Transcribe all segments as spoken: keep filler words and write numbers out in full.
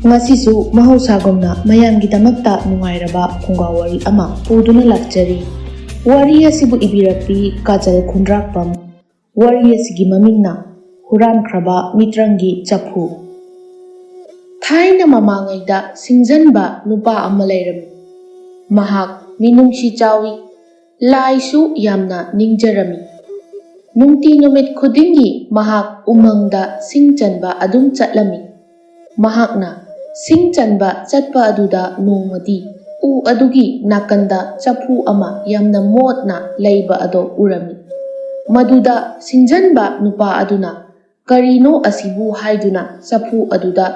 ꯉꯁꯤꯁꯨ ꯃꯍꯧꯁꯥꯒꯨꯝꯅ ꯃꯌꯥꯝꯒꯤꯗꯃꯛꯇ ꯅꯨꯡꯉꯥꯏꯔꯕ ꯐꯨꯡꯒꯥ ꯋꯥꯔꯤ ꯑꯃ ꯄꯨꯗꯨꯅ ꯂꯥꯛꯆꯔꯤ꯫ ꯋꯥꯔꯤ ꯑꯁꯤꯕꯨ ꯏꯕꯤꯔꯛꯄꯤ ꯀꯥꯖꯜ ꯈꯨꯟꯗ꯭ꯔꯥꯛꯄꯝ꯫ ꯋꯥꯔꯤ ꯑꯁꯤꯒꯤ ꯃꯃꯤꯡꯅ ꯍꯨꯔꯥꯟꯈ꯭ꯔꯕ ꯃꯤꯇ꯭ꯔꯪꯒꯤ ꯆꯐꯨ꯫ ꯊꯥꯏꯅ ꯃꯃꯥꯡꯉꯩꯗ ꯁꯤꯡꯖꯟꯕ ꯅꯨꯄꯥ ꯑꯃ ꯂꯩꯔꯝꯃꯤ꯫ ꯃꯍꯥꯛ ꯃꯤꯅꯨꯡꯁꯤ ꯆꯥꯎꯏ, ꯂꯥꯏꯁꯨ ꯌꯥꯝꯅ ꯅꯤꯡꯖꯔꯝꯃꯤ꯫ ꯅꯨꯡꯇꯤ ꯅꯨꯃꯤꯠ ꯈꯨꯗꯤꯡꯒꯤ ꯃꯍꯥꯛ ꯎꯃꯪꯗ ꯁꯤꯡ ꯆꯟꯕ ꯑꯗꯨꯝ ꯆꯠꯂꯝꯃꯤ꯫ ꯃꯍꯥꯛꯅ ꯁꯤꯡ ꯆꯟꯕ ꯆꯠꯄ ꯑꯗꯨꯗ ꯅꯣꯡꯃꯗꯤ ꯎ ꯑꯗꯨꯒꯤ ꯅꯥꯀꯟꯗ ꯆꯐꯨ ꯑꯃ ꯌꯥꯝꯅ ꯃꯣꯠꯅ ꯂꯩꯕ ꯑꯗꯣ ꯎꯔꯝꯃꯤ꯫ ꯃꯗꯨꯗ ꯁꯤꯡꯖꯟꯕ ꯅꯨꯄꯥ ꯑꯗꯨꯅ "ꯀꯔꯤꯅꯣ ꯑꯁꯤꯕꯨ?" ꯍꯥꯏꯗꯨꯅ ꯆꯐꯨ ꯑꯗꯨꯗ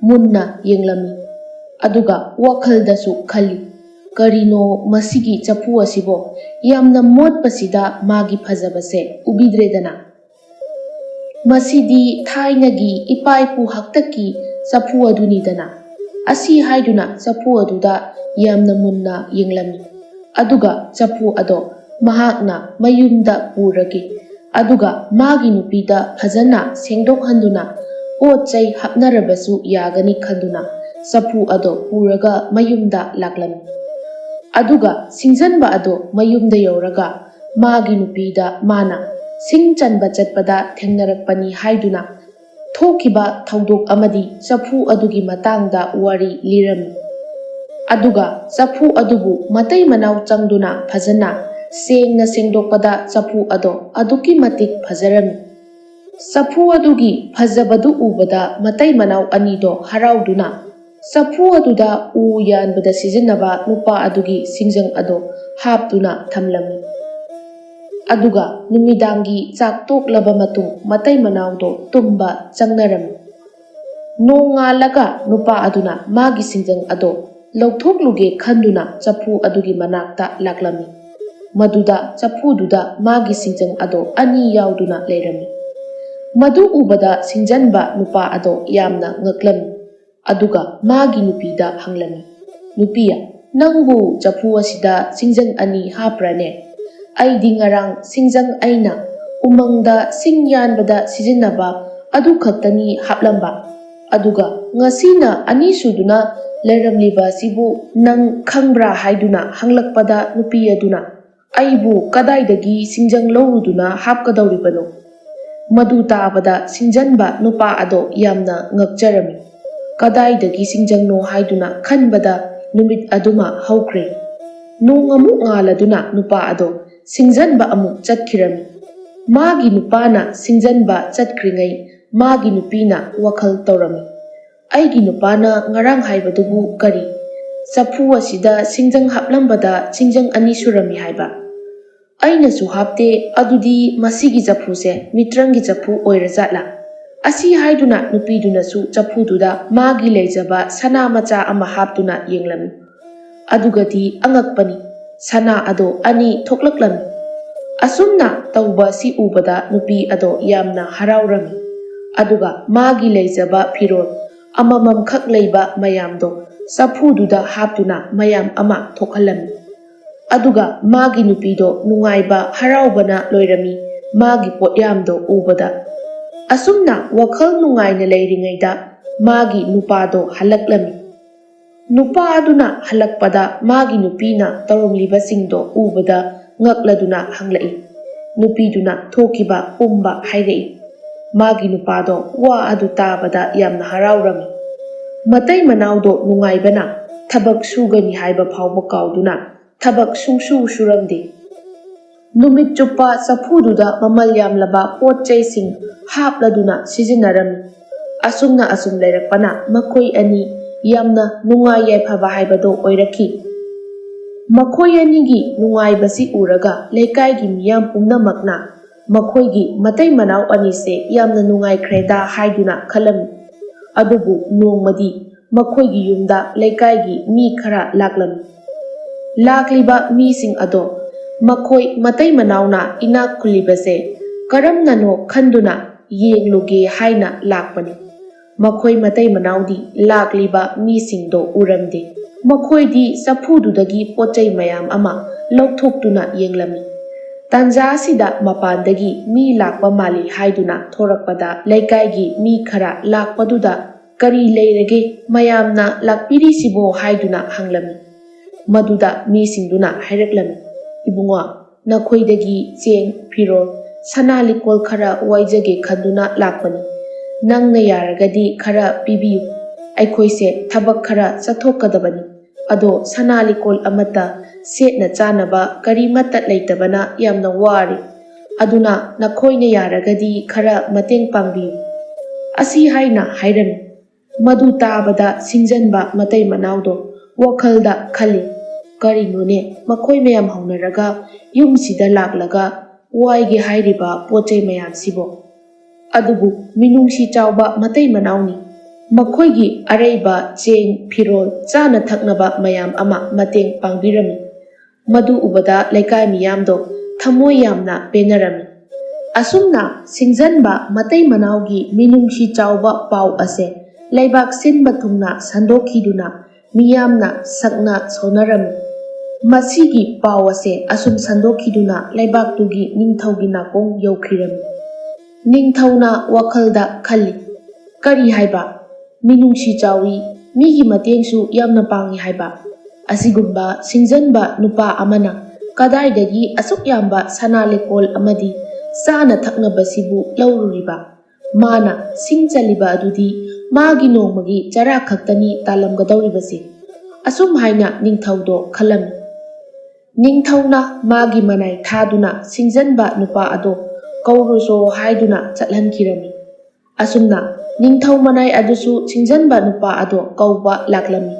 ꯃꯨꯟꯅ ꯌꯦꯡꯂꯝꯃꯤ꯫ ꯑꯗꯨꯒ ꯋꯥꯈꯜꯗꯁꯨ ꯈꯜꯂꯤ, "ꯀꯔꯤꯅꯣ ꯃꯁꯤꯒꯤ ꯆꯐꯨ ꯑꯁꯤꯕꯣ? ꯌꯥꯝꯅ ꯃꯣꯠꯄꯁꯤꯗ ꯃꯥꯒꯤ ꯐꯖꯕꯁꯦ ꯎꯕꯤꯗ꯭ꯔꯦꯗꯅ꯫ ꯃꯁꯤꯗꯤ ꯊꯥꯏꯅꯒꯤ ꯏꯄꯥ ꯏꯄꯨ ꯍꯥꯛꯇꯛꯀꯤ ꯆꯐꯨ ꯑꯗꯨꯅꯤꯗꯅ"꯫ ꯑꯁꯤ ꯍꯥꯏꯗꯨꯅ ꯆꯐꯨ ꯑꯗꯨꯗ ꯌꯥꯝꯅ ꯃꯨꯟꯅ ꯌꯦꯡꯂꯝꯃꯤ꯫ ꯑꯗꯨꯒ ꯆꯐꯨ ꯑꯗꯣ ꯃꯍꯥꯛꯅ ꯃꯌꯨꯝꯗ ꯄꯨꯔꯒꯦ, ꯑꯗꯨꯒ ꯃꯥꯒꯤ ꯅꯨꯄꯤꯗ ꯐꯖꯅ ꯁꯦꯡꯗꯣꯛꯍꯟꯗꯨꯅ ꯄꯣꯠ ꯆꯩ ꯍꯥꯞꯅꯔꯕꯁꯨ ꯌꯥꯒꯅꯤ ꯈꯟꯗꯨꯅ ꯆꯐꯨ ꯑꯗꯣ ꯄꯨꯔꯒ ꯃꯌꯨꯝꯗ ꯂꯥꯛꯂꯝꯃꯤ꯫ ꯑꯗꯨꯒ ꯁꯤꯡꯖꯟꯕ ꯑꯗꯣ ꯃꯌꯨꯝꯗ ꯌꯧꯔꯒ ꯃꯥꯒꯤ ꯅꯨꯄꯤꯗ ꯃꯥꯅ ꯁꯤꯡ ꯆꯟꯕ ꯆꯠꯄꯗ ꯊꯦꯡꯅꯔꯛꯄꯅꯤ ꯍꯥꯏꯗꯨꯅ ꯊꯣꯛꯈꯤꯕ ꯊꯧꯗꯣꯛ ꯑꯃꯗꯤ ꯆꯐꯨ ꯑꯗꯨꯒꯤ ꯃꯇꯥꯡꯗ ꯋꯥꯔꯤ ꯂꯤꯔꯝꯃꯤ꯫ ꯑꯗꯨꯒ ꯆꯐꯨ ꯑꯗꯨꯕꯨ ꯃꯇꯩ ꯃꯅꯥꯎ ꯆꯪꯗꯨꯅ ꯐꯖꯅ ꯁꯦꯡꯅ ꯁꯦꯡꯗꯣꯛꯄꯗ ꯆꯐꯨ ꯑꯗꯣ ꯑꯗꯨꯛꯀꯤ ꯃꯇꯤꯛ ꯐꯖꯔꯝꯃꯤ꯫ ꯆꯐꯨ ꯑꯗꯨꯒꯤ ꯐꯖꯕꯗꯨ ꯎꯕꯗ ꯃꯇꯩ ꯃꯅꯥꯎ ꯑꯅꯤꯗꯣ ꯍꯔꯥꯎꯗꯨꯅ ꯆꯐꯨ ꯑꯗꯨꯗ ꯎ ꯌꯥꯟꯕꯗ ꯁꯤꯖꯤꯟꯅꯕ ꯅꯨꯄꯥ ꯑꯗꯨꯒꯤ ꯁꯤꯡꯖꯪ ꯑꯗꯣ ꯍꯥꯞꯇꯨꯅ ꯊꯝꯂꯝꯃꯤ꯫ ꯑꯗꯨꯒ ꯅꯨꯃꯤꯗꯥꯡꯒꯤ ꯆꯥꯛ ꯇꯣꯛꯂꯕ ꯃꯇꯨꯡ ꯃꯇꯩ ꯃꯅꯥꯎꯗꯣ ꯇꯨꯝꯕ ꯆꯪꯅꯔꯝꯃꯤ꯫ ꯅꯣꯡꯉꯥꯜꯂꯒ ꯅꯨꯄꯥ ꯑꯗꯨꯅ ꯃꯥꯒꯤ ꯁꯤꯡꯖꯪ ꯑꯗꯣ ꯂꯧꯊꯣꯛꯂꯨꯒꯦ ꯈꯟꯗꯨꯅ ꯆꯐꯨ ꯑꯗꯨꯒꯤ ꯃꯅꯥꯛꯇ ꯂꯥꯛꯂꯝꯃꯤ꯫ ꯃꯗꯨꯗ ꯆꯐꯨꯗꯨꯗ ꯃꯥꯒꯤ ꯁꯤꯡꯖꯪ ꯑꯗꯣ ꯑꯅꯤ ꯌꯥꯎꯗꯨꯅ ꯂꯩꯔꯝꯃꯤ꯫ ꯃꯗꯨ ꯎꯕꯗ ꯁꯤꯡꯖꯟꯕ ꯅꯨꯄꯥ ꯑꯗꯣ ꯌꯥꯝꯅ ꯉꯛꯂꯝꯃꯤ꯫ ꯑꯗꯨꯒ ꯃꯥꯒꯤ ꯅꯨꯄꯤꯗ ꯍꯪꯂꯝꯃꯤ, "ꯅꯨꯄꯤ, ꯅꯪꯕꯨ ꯆꯐꯨ ꯑꯁꯤꯗ ꯁꯤꯡꯖꯪ ꯑꯅꯤ ꯍꯥꯞꯄ꯭ꯔꯅꯦ? ꯑꯩꯗꯤ ꯉꯔꯥꯡ ꯁꯤꯡꯖꯪ ꯑꯩꯅ ꯎꯃꯪꯗ ꯁꯤꯡ ꯌꯥꯟꯕꯗ ꯁꯤꯖꯤꯟꯅꯕ ꯑꯗꯨ ꯈꯛꯇꯅꯤ ꯍꯥꯞꯂꯝꯕ꯫ ꯑꯗꯨꯒ ꯉꯁꯤꯅ ꯑꯅꯤꯁꯨꯗꯨꯅ ꯂꯩꯔꯝꯂꯤꯕ ꯑꯁꯤꯕꯨ ꯅꯪ ꯈꯪꯕ꯭ꯔꯥ ꯍꯥꯏꯗꯨꯅ ꯍꯪꯂꯛꯄꯗ ꯅꯨꯄꯤ ꯑꯗꯨꯅ, "ꯑꯩꯕꯨ ꯀꯗꯥꯏꯗꯒꯤ ꯁꯤꯡꯖꯪ ꯂꯧꯔꯨꯗꯨꯅ ꯍꯥꯞꯀꯗꯧꯔꯤꯕꯅꯣ?" ꯃꯗꯨ ꯇꯥꯕꯗ ꯁꯤꯡꯖꯟꯕ ꯅꯨꯄꯥ ꯑꯗꯣ ꯌꯥꯝꯅ ꯉꯛꯆꯔꯝꯃꯤ꯫ ꯀꯗꯥꯏꯗꯒꯤ ꯁꯤꯡꯖꯪꯅꯣ ꯍꯥꯏꯗꯨꯅ ꯈꯟꯕꯗ ꯅꯨꯃꯤꯠ ꯑꯗꯨꯃ ꯍꯧꯈ꯭ꯔꯦ꯫ ꯅꯣꯡ ꯑꯃꯨꯛ ꯉꯥꯜꯂꯗꯨꯅ ꯅꯨꯄꯥ ꯑꯗꯣ ꯁꯤꯡꯖꯟꯕ ꯑꯃꯨꯛ ꯆꯠꯈꯤꯔꯝꯃꯤ꯫ ꯃꯥꯒꯤ ꯅꯨꯄꯥꯅ ꯁꯤꯡꯖꯟꯕ ꯆꯠꯈ꯭ꯔꯤꯉꯩ ꯃꯥꯒꯤ ꯅꯨꯄꯤꯅ ꯋꯥꯈꯜ ꯇꯧꯔꯝꯃꯤ, "ꯑꯩꯒꯤ ꯅꯨꯄꯥꯅ ꯉꯔꯥꯡ ꯍꯥꯏꯕꯗꯨꯕꯨ ꯀꯔꯤ? ꯆꯐꯨ ꯑꯁꯤꯗ ꯁꯤꯡꯖꯪ ꯍꯥꯞꯂꯝꯕꯗ ꯁꯤꯡꯖꯪ ꯑꯅꯤ ꯁꯨꯔꯝꯃꯤ ꯍꯥꯏꯕ? ꯑꯩꯅꯁꯨ ꯍꯥꯞꯇꯦ, ꯑꯗꯨꯗꯤ ꯃꯁꯤꯒꯤ ꯆꯐꯨꯁꯦ ꯃꯤꯇ꯭ꯔꯪꯒꯤ ꯆꯐꯨ ꯑꯣꯏꯔꯖꯥꯠꯂꯥ?" ꯑꯁꯤ ꯍꯥꯏꯗꯨꯅ ꯅꯨꯄꯤꯗꯨꯅꯁꯨ ꯆꯐꯨꯗꯨꯗ ꯃꯥꯒꯤ ꯂꯩꯖꯕ ꯁꯅꯥ ꯃꯆꯥ ꯑꯃ ꯍꯥꯞꯇꯨꯅ ꯌꯦꯡꯂꯝꯃꯤ꯫ ꯑꯗꯨꯒꯗꯤ ꯑꯉꯛꯄꯅꯤ, ꯁꯅꯥ ꯑꯗꯣ ꯑꯅꯤ ꯊꯣꯛꯂꯛꯂꯝꯃꯤ꯫ ꯑꯁꯨꯝꯅ ꯇꯧꯕ ꯑꯁꯤ ꯎꯕꯗ ꯅꯨꯄꯤ ꯑꯗꯣ ꯌꯥꯝꯅ ꯍꯔꯥꯎꯔꯝꯃꯤ꯫ ꯑꯗꯨꯒ ꯃꯥꯒꯤ ꯂꯩꯖꯕ ꯐꯤꯔꯣꯜ ꯑꯃꯃꯝꯈꯛ ꯂꯩꯕ ꯃꯌꯥꯝꯗꯣ ꯆꯐꯨꯗꯨꯗ ꯍꯥꯞꯇꯨꯅ ꯃꯌꯥꯝ ꯑꯃ ꯊꯣꯛꯍꯜꯂꯝꯃꯤ꯫ ꯑꯗꯨꯒ ꯃꯥꯒꯤ ꯅꯨꯄꯤꯗꯣ ꯅꯨꯡꯉꯥꯏꯕ ꯍꯔꯥꯎꯕꯅ ꯂꯣꯏꯔꯝꯃꯤ ꯃꯥꯒꯤ ꯄꯣꯠꯌꯥꯝꯗꯣ ꯎꯕꯗ꯫ ꯑꯁꯨꯝꯅ ꯋꯥꯈꯜ ꯅꯨꯡꯉꯥꯏꯅ ꯂꯩꯔꯤꯉꯩꯗ ꯃꯥꯒꯤ ꯅꯨꯄꯥꯗꯣ ꯍꯜꯂꯛꯂꯝꯃꯤ꯫ ꯅꯨꯄꯥ ꯑꯗꯨꯅ ꯍꯜꯂꯛꯄꯗ ꯃꯥꯒꯤ ꯅꯨꯄꯤꯅ ꯇꯧꯔꯝꯂꯤꯕꯁꯤꯡꯗꯣ ꯎꯕꯗ ꯉꯛꯂꯗꯨꯅ ꯍꯪꯂꯛꯏ꯫ ꯅꯨꯄꯤꯗꯨꯅ ꯊꯣꯛꯈꯤꯕ ꯄꯨꯝꯕ ꯍꯥꯏꯔꯛꯏ꯫ ꯃꯥꯒꯤ ꯅꯨꯄꯥꯗꯣ ꯋꯥ ꯑꯗꯨ ꯇꯥꯕꯗ ꯌꯥꯝꯅ ꯍꯔꯥꯎꯔꯝꯃꯤ꯫ ꯃꯇꯩ ꯃꯅꯥꯎꯗꯣ ꯅꯨꯡꯉꯥꯏꯕꯅ ꯊꯕꯛ ꯁꯨꯒꯅꯤ ꯍꯥꯏꯕ ꯐꯥꯎꯕ ꯀꯥꯎꯗꯨꯅ ꯊꯕꯛ ꯁꯨꯡꯁꯨ ꯁꯨꯔꯝꯗꯦ꯫ ꯅꯨꯃꯤꯠ ꯆꯨꯞꯄ ꯆꯐꯨꯗꯨꯗ ꯃꯃꯜ ꯌꯥꯝꯂꯕ ꯄꯣꯠ ꯆꯩꯁꯤꯡ ꯍꯥꯞꯂꯗꯨꯅ ꯁꯤꯖꯤꯟꯅꯔꯝꯃꯤ꯫ ꯑꯁꯨꯝꯅ ꯑꯁꯨꯝ ꯂꯩꯔꯛꯄꯅ ꯃꯈꯣꯏ ꯑꯅꯤ ꯌꯥꯝꯅ ꯅꯨꯡꯉꯥꯏ ꯌꯥꯏꯐꯕ ꯍꯥꯏꯕꯗꯣ ꯑꯣꯏꯔꯛꯈꯤ꯫ ꯃꯈꯣꯏ ꯑꯅꯤꯒꯤ ꯅꯨꯡꯉꯥꯏꯕꯁꯤ ꯎꯔꯒ ꯂꯩꯀꯥꯏꯒꯤ ꯃꯤꯌꯥꯝ ꯄꯨꯝꯅꯃꯛꯅ ꯃꯈꯣꯏꯒꯤ ꯃꯇꯩ ꯃꯅꯥꯎ ꯑꯅꯤꯁꯦ ꯌꯥꯝꯅ ꯅꯨꯡꯉꯥꯏꯈ꯭ꯔꯦꯗ ꯍꯥꯏꯗꯨꯅ ꯈꯜꯂꯝꯃꯤ꯫ ꯑꯗꯨꯕꯨ ꯅꯣꯡꯃꯗꯤ ꯃꯈꯣꯏꯒꯤ ꯌꯨꯝꯗ ꯂꯩꯀꯥꯏꯒꯤ ꯃꯤ ꯈꯔ ꯂꯥꯛꯂꯝꯃꯤ꯫ ꯂꯥꯛꯂꯤꯕ ꯃꯤꯁꯤꯡ ꯑꯗꯣ ꯃꯈꯣꯏ ꯃꯇꯩ ꯃꯅꯥꯎꯅ ꯏꯅꯥꯛ ꯈꯨꯜꯂꯤꯕꯁꯦ ꯀꯔꯝꯅꯅꯣ ꯈꯟꯗꯨꯅ ꯌꯦꯡꯂꯨꯒꯦ ꯍꯥꯏꯅ ꯂꯥꯛꯄꯅꯤ꯫ ꯃꯈꯣꯏ ꯃꯇꯩ ꯃꯅꯥꯎꯗꯤ ꯂꯥꯛꯂꯤꯕ ꯃꯤꯁꯤꯡꯗꯣ ꯎꯔꯝꯗꯦ꯫ ꯃꯈꯣꯏꯗꯤ ꯆꯐꯨꯗꯨꯗꯒꯤ ꯄꯣꯠ ꯆꯩ ꯃꯌꯥꯝ ꯑꯃ ꯂꯧꯊꯣꯛꯇꯨꯅ ꯌꯦꯡꯂꯝꯃꯤ꯫ ꯇꯥꯟꯖꯥ ꯑꯁꯤꯗ ꯃꯄꯥꯟꯗꯒꯤ ꯃꯤ ꯂꯥꯛꯄ ꯃꯥꯜꯂꯤ ꯍꯥꯏꯗꯨꯅ ꯊꯣꯔꯛꯄꯗ ꯂꯩꯀꯥꯏꯒꯤ ꯃꯤ ꯈꯔ ꯂꯥꯛꯄꯗꯨꯗ "ꯀꯔꯤ ꯂꯩꯔꯒꯦ ꯃꯌꯥꯝꯅ ꯂꯥꯛꯄꯤꯔꯤꯁꯤꯕꯣ?" ꯍꯥꯏꯗꯨꯅ ꯍꯪꯂꯝꯃꯤ꯫ ꯃꯗꯨꯗ ꯃꯤꯁꯤꯡꯗꯨꯅ ꯍꯥꯏꯔꯛꯂꯝꯃꯤ, "ꯏꯕꯨꯡꯉꯣ, ꯅꯈꯣꯏꯗꯒꯤ ꯆꯦꯡ, ꯐꯤꯔꯣꯜ, ꯁꯅꯥ ꯂꯤꯛꯀꯣꯜ ꯈꯔ ꯋꯥꯏꯖꯒꯦ ꯈꯟꯗꯨꯅ ꯂꯥꯛꯄꯅꯤ꯫ ꯅꯪꯅ ꯌꯥꯔꯒꯗꯤ ꯈꯔ ꯄꯤꯕꯤꯌꯨ꯫ ꯑꯩꯈꯣꯏꯁꯦ ꯊꯕꯛ ꯈꯔ ꯆꯠꯊꯣꯛꯀꯗꯕꯅꯤ꯫ ꯑꯗꯣ ꯁꯅꯥ ꯂꯤꯛꯀꯣꯜ ꯑꯃꯠꯇ, ꯁꯦꯠꯅ ꯆꯥꯅꯕ ꯀꯔꯤꯃꯠꯇ ꯂꯩꯇꯕꯅ ꯌꯥꯝꯅ ꯋꯥꯔꯤ꯫ ꯑꯗꯨꯅ ꯅꯈꯣꯏꯅ ꯌꯥꯔꯒꯗꯤ ꯈꯔ ꯃꯇꯦꯡ ꯄꯥꯡꯕꯤꯌꯨ"꯫ ꯑꯁꯤ ꯍꯥꯏꯅ ꯍꯥꯏꯔꯝꯃꯤ꯫ ꯃꯗꯨ ꯇꯥꯕꯗ ꯁꯤꯡꯖꯟꯕ ꯃꯇꯩ ꯃꯅꯥꯎꯗꯣ ꯋꯥꯈꯜꯗ ꯈꯜꯂꯤ, "ꯀꯔꯤꯅꯣꯅꯦ, ꯃꯈꯣꯏ ꯃꯌꯥꯝ ꯍꯧꯅꯔꯒ ꯌꯨꯝꯁꯤꯗ ꯂꯥꯛꯂꯒ ꯋꯥꯏꯒꯦ ꯍꯥꯏꯔꯤꯕ ꯄꯣꯠ ꯆꯩ ꯃꯌꯥꯝꯁꯤꯕꯣ?" ꯑꯗꯨꯕꯨ ꯃꯤꯅꯨꯡꯁꯤ ꯆꯥꯎꯕ ꯃꯇꯩ ꯃꯅꯥꯎꯅꯤ꯫ ꯃꯈꯣꯏꯒꯤ ꯑꯔꯩꯕ ꯆꯦꯡ, ꯐꯤꯔꯣꯜ, ꯆꯥꯅ ꯊꯛꯅꯕ ꯃꯌꯥꯝ ꯑꯃ ꯃꯇꯦꯡ ꯄꯥꯡꯕꯤꯔꯝꯃꯤ꯫ ꯃꯗꯨ ꯎꯕꯗ ꯂꯩꯀꯥꯏ ꯃꯤꯌꯥꯝꯗꯣ ꯊꯃꯣꯏ ꯌꯥꯝꯅ ꯄꯦꯟꯅꯔꯝꯃꯤ꯫ ꯑꯁꯨꯝꯅ ꯁꯤꯡꯖꯟꯕ ꯃꯇꯩ ꯃꯅꯥꯎꯒꯤ ꯃꯤꯅꯨꯡꯁꯤ ꯆꯥꯎꯕ ꯄꯥꯎ ꯑꯁꯦ ꯂꯩꯕꯥꯛ ꯁꯤꯟꯕ ꯊꯨꯡꯅ ꯁꯟꯗꯣꯛꯈꯤꯗꯨꯅ ꯃꯤꯌꯥꯝꯅ ꯁꯛꯅ ꯁꯣꯟꯅꯔꯝꯃꯤ꯫ ꯃꯁꯤꯒꯤ ꯄꯥꯎ ꯑꯁꯦ ꯑꯁꯨꯝ ꯁꯟꯗꯣꯛꯈꯤꯗꯨꯅ ꯂꯩꯕꯥꯛꯇꯨꯒꯤ ꯅꯤꯡꯊꯧꯒꯤ ꯅꯥꯀꯣꯡ ꯌꯧꯈꯤꯔꯝꯃꯤ꯫ ꯅꯤꯡꯊꯧꯅ ꯋꯥꯈꯜꯗ ꯈꯜꯂꯤ, "ꯀꯔꯤ ꯍꯥꯏꯕ? ꯃꯤꯅꯨꯡꯁꯤ ꯆꯥꯎꯏ, ꯃꯤꯒꯤ ꯃꯇꯦꯡꯁꯨ ꯌꯥꯝꯅ ꯄꯥꯡꯏ ꯍꯥꯏꯕ꯫ ꯑꯁꯤꯒꯨꯝꯕ ꯁꯤꯡꯖꯟꯕ ꯅꯨꯄꯥ ꯑꯃꯅ ꯀꯗꯥꯏꯗꯒꯤ ꯑꯁꯨꯛ ꯌꯥꯝꯕ ꯁꯅꯥ ꯂꯤꯛꯀꯣꯜ ꯑꯃꯗꯤ ꯆꯥꯅ ꯊꯛꯅꯕꯁꯤꯕꯨ ꯂꯧꯔꯨꯔꯤꯕ? ꯃꯥꯅ ꯁꯤꯡ ꯆꯜꯂꯤꯕ ꯑꯗꯨꯗꯤ ꯃꯥꯒꯤ ꯅꯣꯡꯃꯒꯤ ꯆꯔꯥ ꯈꯛꯇꯅꯤ ꯇꯥꯜꯂꯝꯒꯗꯧꯔꯤꯕꯁꯦ"꯫ ꯑꯁꯨꯝ ꯍꯥꯏꯅ ꯅꯤꯡꯊꯧꯗꯣ ꯈꯜꯂꯝꯃꯤ꯫ ꯅꯤꯡꯊꯧꯅ ꯃꯥꯒꯤ ꯃꯅꯥꯏ ꯊꯥꯗꯨꯅ ꯁꯤꯡꯖꯟꯕ ꯅꯨꯄꯥ ꯑꯗꯣ ꯀꯧꯔꯨꯁꯣ ꯍꯥꯏꯗꯨꯅ ꯆꯠꯍꯟꯈꯤꯔꯝꯃꯤ꯫ ꯑꯁꯨꯝꯅ ꯅꯤꯡꯊꯧ ꯃꯅꯥꯏ ꯑꯗꯨꯁꯨ ꯁꯤꯡꯖꯟꯕ ꯅꯨꯄꯥ ꯑꯗꯣ ꯀꯧꯕ ꯂꯥꯛꯂꯝꯃꯤ꯫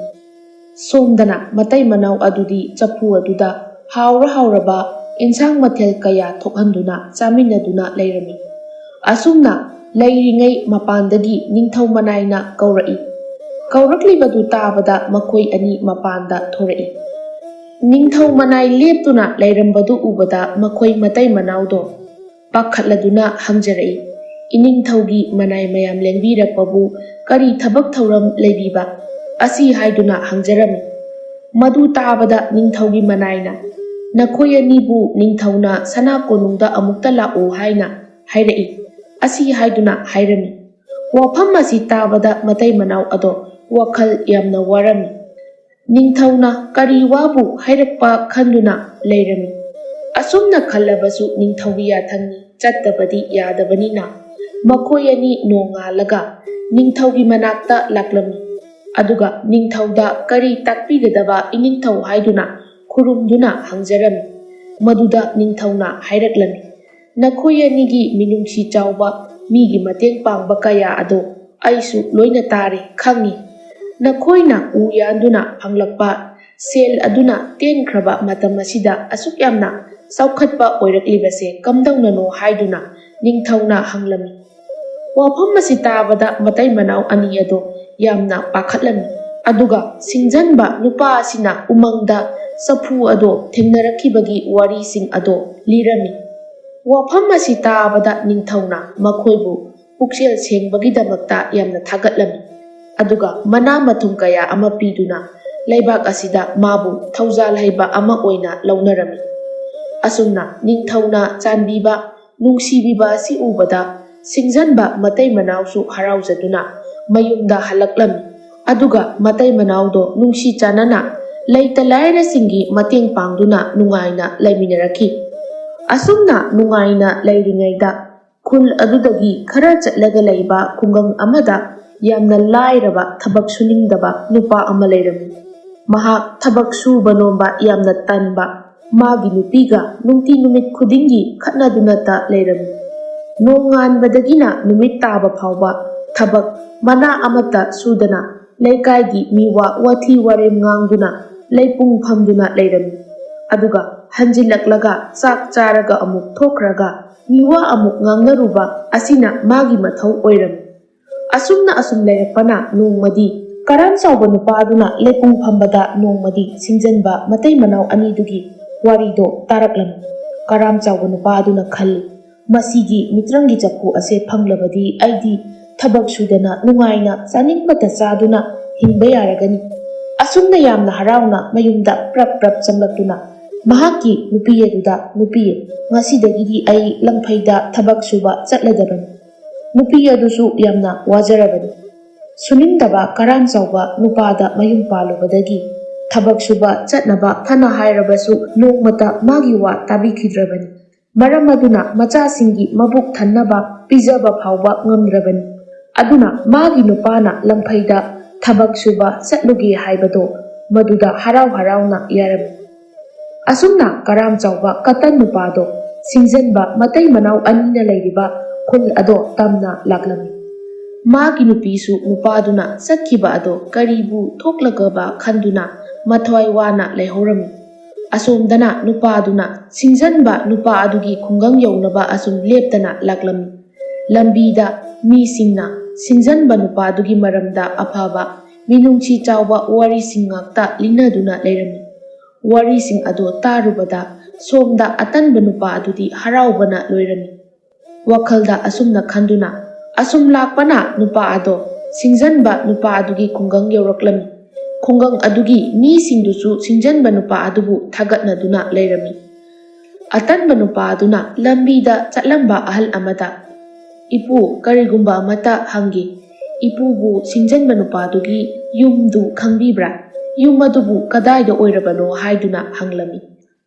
ꯁꯣꯝꯗꯅ ꯃꯇꯩ ꯃꯅꯥꯎ ꯑꯗꯨꯗꯤ ꯆꯐꯨ ꯑꯗꯨꯗ ꯍꯥꯎꯔ ꯍꯥꯎꯔꯕ ꯏꯟꯁꯥꯡ ꯃꯊꯦꯜ ꯀꯌꯥ ꯊꯣꯛꯍꯟꯗꯨꯅ ꯆꯥꯃꯤꯟꯅꯗꯨꯅ ꯂꯩꯔꯝꯃꯤ꯫ ꯑꯁꯨꯝꯅ ꯂꯩꯔꯤꯉꯩ ꯃꯄꯥꯟꯗꯒꯤ ꯅꯤꯡꯊꯧ ꯃꯅꯥꯏꯅ ꯀꯧꯔꯛꯏ꯫ ꯀꯧꯔꯛꯂꯤꯕꯗꯨ ꯇꯥꯕꯗ ꯃꯈꯣꯏ ꯑꯅꯤ ꯃꯄꯥꯟꯗ ꯊꯣꯔꯛꯏ꯫ ꯅꯤꯡꯊꯧ ꯃꯅꯥꯏ ꯂꯦꯞꯇꯨꯅ ꯂꯩꯔꯝꯕꯗꯨ ꯎꯕꯗ ꯃꯈꯣꯏ ꯃꯇꯩ ꯃꯅꯥꯎꯗꯣ ꯄꯥꯈꯠꯂꯗꯨꯅ ꯍꯪꯖꯔꯛꯏ, "ꯏꯅꯤꯡꯊꯧꯒꯤ ꯃꯅꯥꯏ ꯃꯌꯥꯝ ꯂꯦꯡꯕꯤꯔꯛꯄꯕꯨ ꯀꯔꯤ ꯊꯕꯛ ꯊꯧꯔꯝ ꯂꯩꯕꯤꯕ?" ꯑꯁꯤ ꯍꯥꯏꯗꯨꯅ ꯍꯪꯖꯔꯝꯃꯤ꯫ ꯃꯗꯨ ꯇꯥꯕꯗ ꯅꯤꯡꯊꯧꯒꯤ ꯃꯅꯥꯏꯅ, "ꯅꯈꯣꯏ ꯑꯅꯤꯕꯨ ꯅꯤꯡꯊꯧꯅ ꯁꯅꯥ ꯀꯣꯅꯨꯡꯗ ꯑꯃꯨꯛꯇ ꯂꯥꯛꯎ ꯍꯥꯏꯅ ꯍꯥꯏꯔꯛꯏ" ꯑꯁꯤ ꯍꯥꯏꯗꯨꯅ ꯍꯥꯏꯔꯝꯃꯤ꯫ ꯋꯥꯐꯝ ꯑꯁꯤ ꯇꯥꯕꯗ ꯃꯇꯩ ꯃꯅꯥꯎ ꯑꯗꯣ ꯋꯥꯈꯜ ꯌꯥꯝꯅ ꯋꯥꯔꯝꯃꯤ꯫ ꯅꯤꯡꯊꯧꯅ ꯀꯔꯤ ꯋꯥꯕꯨ ꯍꯥꯏꯔꯛꯄ ꯈꯟꯗꯨꯅ ꯂꯩꯔꯝꯃꯤ꯫ ꯑꯁꯨꯝꯅ ꯈꯜꯂꯕꯁꯨ ꯅꯤꯡꯊꯧꯒꯤ ꯌꯥꯊꯪꯅꯤ, ꯆꯠꯇꯕꯗꯤ ꯌꯥꯗꯕꯅꯤꯅ ꯃꯈꯣꯏ ꯑꯅꯤ ꯅꯣꯡꯉꯥꯜꯂꯒ ꯅꯤꯡꯊꯧꯒꯤ ꯃꯅꯥꯛꯇ ꯂꯥꯛꯂꯝꯃꯤ꯫ ꯑꯗꯨꯒ ꯅꯤꯡꯊꯧꯗ ꯀꯔꯤ ꯇꯥꯛꯄꯤꯒꯗꯕ ꯏꯅꯤꯡꯊꯧ ꯍꯥꯏꯗꯨꯅ ꯈꯨꯔꯨꯝꯗꯨꯅ ꯍꯪꯖꯔꯝꯃꯤ꯫ ꯃꯗꯨꯗ ꯅꯤꯡꯊꯧꯅ ꯍꯥꯏꯔꯛꯂꯝꯃꯤ, "ꯅꯈꯣꯏ ꯑꯅꯤꯒꯤ ꯃꯤꯅꯨꯡꯁꯤ ꯆꯥꯎꯕ, ꯃꯤꯒꯤ ꯃꯇꯦꯡ ꯄꯥꯡꯕ ꯀꯌꯥ ꯑꯗꯣ ꯑꯩꯁꯨ ꯂꯣꯏꯅ ꯇꯥꯔꯦ, ꯈꯪꯉꯤ꯫ ꯅꯈꯣꯏꯅ ꯎ ꯌꯥꯟꯗꯨꯅ ꯐꯪꯂꯛꯄ ꯁꯦꯜ ꯑꯗꯨꯅ ꯇꯦꯟꯈ꯭ꯔꯕ ꯃꯇꯝ ꯑꯁꯤꯗ ꯑꯁꯨꯛ ꯌꯥꯝꯅ ꯆꯥꯎꯈꯠꯄ ꯑꯣꯏꯔꯛꯂꯤꯕꯁꯦ ꯀꯝꯗꯧꯅꯅꯣ?" ꯍꯥꯏꯗꯨꯅ ꯅꯤꯡꯊꯧꯅ ꯍꯪꯂꯝꯃꯤ꯫ ꯋꯥꯐꯝ ꯑꯁꯤ ꯇꯥꯕꯗ ꯃꯇꯩ ꯃꯅꯥꯎ ꯑꯅꯤ ꯑꯗꯣ ꯌꯥꯝꯅ ꯄꯥꯈꯠꯂꯝꯃꯤ꯫ ꯑꯗꯨꯒ ꯁꯤꯡꯖꯟꯕ ꯅꯨꯄꯥ ꯑꯁꯤꯅ ꯎꯃꯪꯗ ꯆꯐꯨ ꯑꯗꯣ ꯊꯦꯡꯅꯔꯛꯈꯤꯕꯒꯤ ꯋꯥꯔꯤꯁꯤꯡ ꯑꯗꯣ ꯂꯤꯔꯝꯃꯤ꯫ ꯋꯥꯐꯝ ꯑꯁꯤ ꯇꯥꯕꯗ ꯅꯤꯡꯊꯧꯅ ꯃꯈꯣꯏꯕꯨ ꯄꯨꯛꯆꯦꯜ ꯁꯦꯡꯕꯒꯤꯗꯃꯛꯇ ꯌꯥꯝꯅ ꯊꯥꯒꯠꯂꯝꯃꯤ꯫ ꯑꯗꯨꯒ ꯃꯅꯥ ꯃꯊꯨꯝ ꯀꯌꯥ ꯑꯃ ꯄꯤꯗꯨꯅ ꯂꯩꯕꯥꯛ ꯑꯁꯤꯗ ꯃꯥꯕꯨ ꯊꯧꯖꯥꯜ ꯍꯩꯕ ꯑꯃ ꯑꯣꯏꯅ ꯂꯧꯅꯔꯝꯃꯤ꯫ ꯑꯁꯨꯝꯅ ꯅꯤꯡꯊꯧꯅ ꯆꯥꯟꯕꯤꯕ, ꯅꯨꯡꯁꯤꯕꯤꯕ ꯑꯁꯤ ꯎꯕꯗ ꯁꯤꯡꯖꯟꯕ ꯃꯇꯩ ꯃꯅꯥꯎꯁꯨ ꯍꯔꯥꯎꯖꯗꯨꯅ ꯃꯌꯨꯝꯗ ꯍꯜꯂꯛꯂꯝꯃꯤ꯫ ꯑꯗꯨꯒ ꯃꯇꯩ ꯃꯅꯥꯎꯗꯣ ꯅꯨꯡꯁꯤ ꯆꯥꯟꯅꯅ ꯂꯩꯇ ꯂꯥꯏꯔꯁꯤꯡꯒꯤ ꯃꯇꯦꯡ ꯄꯥꯡꯗꯨꯅ ꯅꯨꯡꯉꯥꯏꯅ ꯂꯩꯃꯤꯟꯅꯔꯛꯈꯤ꯫ ꯑꯁꯨꯝꯅ ꯅꯨꯡꯉꯥꯏꯅ ꯂꯩꯔꯤꯉꯩꯗ ꯈꯨꯜ ꯑꯗꯨꯗꯒꯤ ꯈꯔ ꯆꯠꯂꯒ ꯂꯩꯕ ꯈꯨꯡꯒꯪ ꯑꯃꯗ ꯌꯥꯝꯅ ꯂꯥꯏꯔꯕ, ꯊꯕꯛ ꯁꯨꯅꯤꯡꯗꯕ ꯅꯨꯄꯥ ꯑꯃ ꯂꯩꯔꯝꯃꯤ꯫ ꯃꯍꯥꯛ ꯊꯕꯛ ꯁꯨꯕ ꯅꯣꯝꯕ ꯌꯥꯝꯅ ꯇꯟꯕ, ꯃꯥꯒꯤ ꯅꯨꯄꯤꯒ ꯅꯨꯡꯇꯤ ꯅꯨꯃꯤꯠ ꯈꯨꯗꯤꯡꯒꯤ ꯈꯠꯅꯗꯨꯅꯇ ꯂꯩꯔꯝꯃꯤ꯫ ꯅꯣꯡꯉꯥꯟꯕꯗꯒꯤꯅ ꯅꯨꯃꯤꯠ ꯇꯥꯕ ꯐꯥꯎꯕ ꯊꯕꯛ ꯃꯅꯥ ꯑꯃꯠꯇ ꯁꯨꯗꯅ ꯂꯩꯀꯥꯏꯒꯤ ꯃꯤꯋꯥ ꯋꯥꯊꯤ ꯋꯥꯔꯦꯝ ꯉꯥꯡꯗꯨꯅ ꯂꯩꯄꯨꯡ ꯐꯝꯗꯨꯅ ꯂꯩꯔꯝꯃꯤ꯫ ꯑꯗꯨꯒ ꯍꯟꯖꯤꯜꯂꯛꯂꯒ ꯆꯥꯛ ꯆꯥꯔꯒ ꯑꯃꯨꯛ ꯊꯣꯛꯈ꯭ꯔꯒ ꯃꯤꯋꯥ ꯑꯃꯨꯛ ꯉꯥꯡꯅꯔꯨꯕ ꯑꯁꯤꯅ ꯃꯥꯒꯤ ꯃꯊꯧ ꯑꯣꯏꯔꯝꯃꯤ꯫ ꯑꯁꯨꯝꯅ ꯑꯁꯨꯝ ꯂꯩꯔꯛꯄꯅ ꯅꯣꯡꯃꯗꯤ ꯀꯔꯥꯝ ꯆꯥꯎꯕ ꯅꯨꯄꯥ ꯑꯗꯨꯅ ꯂꯩꯄꯨꯡ ꯐꯝꯕꯗ ꯅꯣꯡꯃꯗꯤ ꯁꯤꯡꯖꯟꯕ ꯃꯇꯩ ꯃꯅꯥꯎ ꯑꯅꯤꯗꯨꯒꯤ ꯋꯥꯔꯤꯗꯣ ꯇꯥꯔꯛꯂꯝꯃꯤ꯫ ꯀꯔꯥꯝ ꯆꯥꯎꯕ ꯅꯨꯄꯥ ꯑꯗꯨꯅ ꯈꯜꯂꯤ, "ꯃꯁꯤꯒꯤ ꯃꯤꯇ꯭ꯔꯪꯒꯤ ꯆꯐꯨ ꯑꯁꯦ ꯐꯪꯂꯕꯗꯤ ꯑꯩꯗꯤ ꯊꯕꯛ ꯁꯨꯗꯅ ꯅꯨꯡꯉꯥꯏꯅ ꯆꯥꯅꯤꯡꯕꯇ ꯆꯥꯗꯨꯅ ꯍꯤꯡꯕ ꯌꯥꯔꯒꯅꯤ꯫" ꯑꯁꯨꯝꯅ ꯌꯥꯝꯅ ꯍꯔꯥꯎꯅ ꯃꯌꯨꯝꯗ ꯄ꯭ꯔꯞ ꯄ꯭ꯔꯞ ꯆꯪꯂꯛꯇꯨꯅ ꯃꯍꯥꯛꯀꯤ ꯅꯨꯄꯤ ꯑꯗꯨꯗ, "ꯅꯨꯄꯤ, ꯉꯁꯤꯗꯒꯤꯗꯤ ꯑꯩ ꯂꯪꯐꯩꯗ ꯊꯕꯛ ꯁꯨꯕ ꯆꯠꯂꯗꯕꯅꯤ꯫ ꯅꯨꯄꯤ ꯑꯗꯨꯁꯨ ꯌꯥꯝꯅ ꯋꯥꯖꯔꯕꯅꯤ꯫ ꯁꯨꯅꯤꯡꯗꯕ ꯀꯔꯥꯝ ꯆꯥꯎꯕ ꯅꯨꯄꯥꯗ ꯃꯌꯨꯝ ꯄꯥꯜꯂꯨꯕꯗꯒꯤ ꯊꯕꯛ ꯁꯨꯕ ꯆꯠꯅꯕ ꯐꯅ ꯍꯥꯏꯔꯕꯁꯨ ꯅꯣꯡꯃꯇ ꯃꯥꯒꯤ ꯋꯥ ꯇꯥꯕꯤꯈꯤꯗ꯭ꯔꯕꯅꯤ꯫ ꯃꯔꯝ ꯑꯗꯨꯅ ꯃꯆꯥꯁꯤꯡꯒꯤ ꯃꯕꯨꯛ ꯊꯟꯅꯕ ꯄꯤꯖꯕ ꯐꯥꯎꯕ ꯉꯝꯗ꯭ꯔꯕꯅꯤ꯫ ꯑꯗꯨꯅ ꯃꯥꯒꯤ ꯅꯨꯄꯥꯅ ꯂꯪꯐꯩꯗ ꯊꯕꯛ ꯁꯨꯕ ꯆꯠꯂꯨꯒꯦ ꯍꯥꯏꯕꯗꯣ ꯃꯗꯨꯗ ꯍꯔꯥꯎ ꯍꯔꯥꯎꯅ ꯌꯥꯔꯝꯃꯤ꯫ ꯑꯁꯨꯝꯅ ꯀꯔꯥꯝ ꯆꯥꯎꯕ ꯀꯇꯟ ꯅꯨꯄꯥꯗꯣ ꯁꯤꯡꯖꯟꯕ ꯃꯇꯩ ꯃꯅꯥꯎ ꯑꯅꯤꯅ ꯂꯩꯔꯤꯕ ꯈꯨꯜ ꯑꯗꯣ ꯇꯝꯅ ꯂꯥꯛꯂꯝꯃꯤ꯫ ꯃꯥꯒꯤ ꯅꯨꯄꯤꯁꯨ ꯅꯨꯄꯥꯗꯨꯅ ꯆꯠꯈꯤꯕ ꯑꯗꯣ ꯀꯔꯤꯕꯨ ꯊꯣꯛꯂꯒꯕ ꯈꯟꯗꯨꯅ ꯃꯊ꯭ꯋꯥꯏ ꯋꯥꯅ ꯂꯩꯍꯧꯔꯝꯃꯤ꯫ ꯑꯁꯣꯝꯗꯅ ꯅꯨꯄꯥꯗꯨꯅ ꯁꯤꯡꯖꯟꯕ ꯅꯨꯄꯥ ꯑꯗꯨꯒꯤ ꯈꯨꯡꯒꯪ ꯌꯧꯅꯕ ꯑꯁꯨꯝ ꯂꯦꯞꯇꯅ ꯂꯥꯛꯂꯝꯃꯤ꯫ ꯂꯝꯕꯤꯗ ꯃꯤꯁꯤꯡꯅ ꯁꯤꯡꯖꯟꯕ ꯅꯨꯄꯥꯗꯨꯒꯤ ꯃꯔꯝꯗ ꯑꯐꯕ, ꯃꯤꯅꯨꯡꯁꯤ ꯆꯥꯎꯕ ꯋꯥꯔꯤꯁꯤꯡ ꯉꯥꯛꯇ ꯂꯤꯅꯗꯨꯅ ꯂꯩꯔꯝꯃꯤ꯫ ꯋꯥꯔꯤꯁꯤꯡ ꯑꯗꯨ ꯇꯥꯔꯨꯕꯗ ꯁꯣꯝꯗ ꯑꯇꯟꯕ ꯅꯨꯄꯥ ꯑꯗꯨꯗꯤ ꯍꯔꯥꯎꯕꯅ ꯂꯣꯏꯔꯝꯃꯤ꯫ ꯋꯥꯈꯜꯗ ꯑꯁꯨꯝꯅ ꯈꯟꯗꯨꯅ ꯑꯁꯨꯝ ꯂꯥꯛꯄꯅ ꯅꯨꯄꯥ ꯑꯗꯣ ꯁꯤꯡꯖꯟꯕ ꯅꯨꯄꯥ ꯑꯗꯨꯒꯤ ꯈꯨꯡꯒꯪ ꯌꯧꯔꯛꯂꯝꯃꯤ꯫ ꯈꯨꯡꯒꯪ ꯑꯗꯨꯒꯤ ꯃꯤꯁꯤꯡꯗꯨꯁꯨ ꯁꯤꯡꯖꯟꯕ ꯅꯨꯄꯥ ꯑꯗꯨꯕꯨ ꯊꯥꯒꯠꯅꯗꯨꯅ ꯂꯩꯔꯝꯃꯤ꯫ ꯑꯇꯟꯕ ꯅꯨꯄꯥ ꯑꯗꯨꯅ ꯂꯝꯕꯤꯗ ꯆꯠꯂꯝꯕ ꯑꯍꯜ ꯑꯃꯗ, "ꯏꯄꯨ, ꯀꯔꯤꯒꯨꯝꯕ ꯑꯃꯠꯇ ꯍꯪꯒꯦ꯫ ꯏꯄꯨꯕꯨ ꯁꯤꯡꯖꯟꯕ ꯅꯨꯄꯥꯗꯨꯒꯤ ꯌꯨꯝꯗꯨ ꯈꯪꯕꯤꯕ꯭ꯔꯥ? ꯌꯨꯝ ꯑꯗꯨꯕꯨ ꯀꯗꯥꯏꯗ ꯑꯣꯏꯔꯕꯅꯣ?" ꯍꯥꯏꯗꯨꯅ ꯍꯪꯂꯝꯃꯤ꯫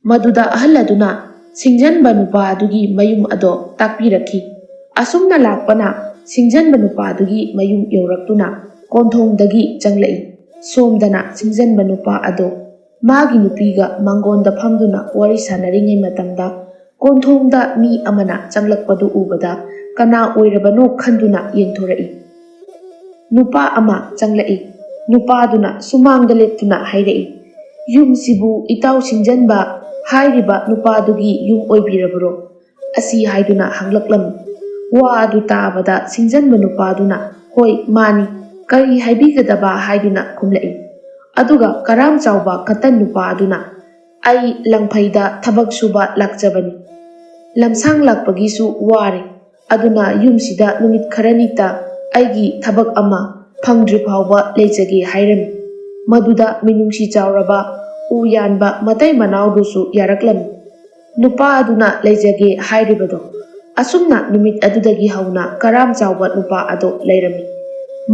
ꯃꯗꯨꯗ ꯑꯍꯜ ꯑꯗꯨꯅ ꯁꯤꯡꯖꯟꯕ ꯅꯨꯄꯥ ꯑꯗꯨꯒꯤ ꯃꯌꯨꯝ ꯑꯗꯣ ꯇꯥꯛꯄꯤꯔꯛꯈꯤ꯫ ꯑꯁꯨꯝꯅ ꯂꯥꯛꯄꯅ ꯁꯤꯡꯖꯟꯕ ꯅꯨꯄꯥ ꯑꯗꯨꯒꯤ ꯃꯌꯨꯝ ꯌꯧꯔꯛꯇꯨꯅ ꯀꯣꯟꯊꯣꯡꯗꯒꯤ ꯆꯪꯂꯛꯏ꯫ ꯁꯣꯝꯗꯅ ꯁꯤꯡꯖꯟꯕ ꯅꯨꯄꯥ ꯑꯗꯣ ꯃꯥꯒꯤ ꯅꯨꯄꯤꯒ ꯃꯥꯡꯒꯣꯟꯗ ꯐꯝꯗꯨꯅ ꯋꯥꯔꯤ ꯁꯥꯟꯅꯔꯤꯉꯩ ꯃꯇꯝꯗ ꯀꯣꯟꯊꯣꯡꯗ ꯃꯤ ꯑꯃꯅ ꯆꯪꯂꯛꯄꯗꯨ ꯎꯕꯗ ꯀꯅꯥ ꯑꯣꯏꯔꯕꯅꯣ ꯈꯟꯗꯨꯅ ꯌꯦꯡꯊꯣꯔꯛꯏ꯫ ꯅꯨꯄꯥ ꯑꯃ ꯆꯪꯂꯛꯏ꯫ ꯅꯨꯄꯥꯗꯨꯅ ꯁꯨꯃꯥꯡꯗ ꯂꯦꯞꯇꯨꯅ ꯍꯥꯏꯔꯛꯏ, "ꯌꯨꯝꯁꯤꯕꯨ ꯏꯇꯥꯎ ꯁꯤꯡꯖꯟꯕ ꯍꯥꯏꯔꯤꯕ ꯅꯨꯄꯥꯗꯨꯒꯤ ꯌꯨꯝ ꯑꯣꯏꯕꯤꯔꯕ꯭ꯔꯣ?" ꯑꯁꯤ ꯍꯥꯏꯗꯨꯅ ꯍꯪꯂꯛꯂꯝꯃꯤ꯫ ꯋꯥ ꯑꯗꯨ ꯇꯥꯕꯗ ꯁꯤꯡꯖꯟꯕ ꯅꯨꯄꯥꯗꯨꯅ, "ꯍꯣꯏ, ꯃꯥꯅꯤ, ꯀꯔꯤ ꯍꯥꯏꯕꯤꯒꯗꯕ?" ꯍꯥꯏꯗꯨꯅ ꯈꯨꯝꯂꯛꯏ꯫ ꯑꯗꯨꯒ ꯀꯔꯥꯝ ꯆꯥꯎꯕ ꯀꯇꯟ ꯅꯨꯄꯥ ꯑꯗꯨꯅ, "ꯑꯩ ꯂꯪꯐꯩꯗ ꯊꯕꯛ ꯁꯨꯕ ꯂꯥꯛꯆꯕꯅꯤ꯫ ꯂꯝꯁꯥꯡ ꯂꯥꯛꯄꯒꯤꯁꯨ ꯋꯥꯔꯦ꯫ ꯑꯗꯨꯅ ꯌꯨꯝꯁꯤꯗ ꯅꯨꯃꯤꯠ ꯈꯔꯅꯤꯇ ꯑꯩꯒꯤ ꯊꯕꯛ ꯑꯃ ꯐꯪꯗ꯭ꯔꯤ ꯐꯥꯎꯕ ꯂꯩꯖꯒꯦ" ꯍꯥꯏꯔꯝꯃꯤ꯫ ꯃꯗꯨꯗ ꯃꯤꯅꯨꯡꯁꯤ ꯆꯥꯎꯔꯕ ꯎ ꯌꯥꯟꯕ ꯃꯇꯩ ꯃꯅꯥꯎꯗꯨꯁꯨ ꯌꯥꯔꯛꯂꯝꯃꯤ꯫ ꯅꯨꯄꯥ ꯑꯗꯨꯅ ꯂꯩꯖꯒꯦ ꯍꯥꯏꯔꯤꯕꯗꯣ ꯑꯁꯨꯝꯅ ꯅꯨꯃꯤꯠ ꯑꯗꯨꯗꯒꯤ ꯍꯧꯅ ꯀꯔꯥꯝ ꯆꯥꯎꯕ ꯅꯨꯄꯥ ꯑꯗꯣ ꯂꯩꯔꯝꯃꯤ꯫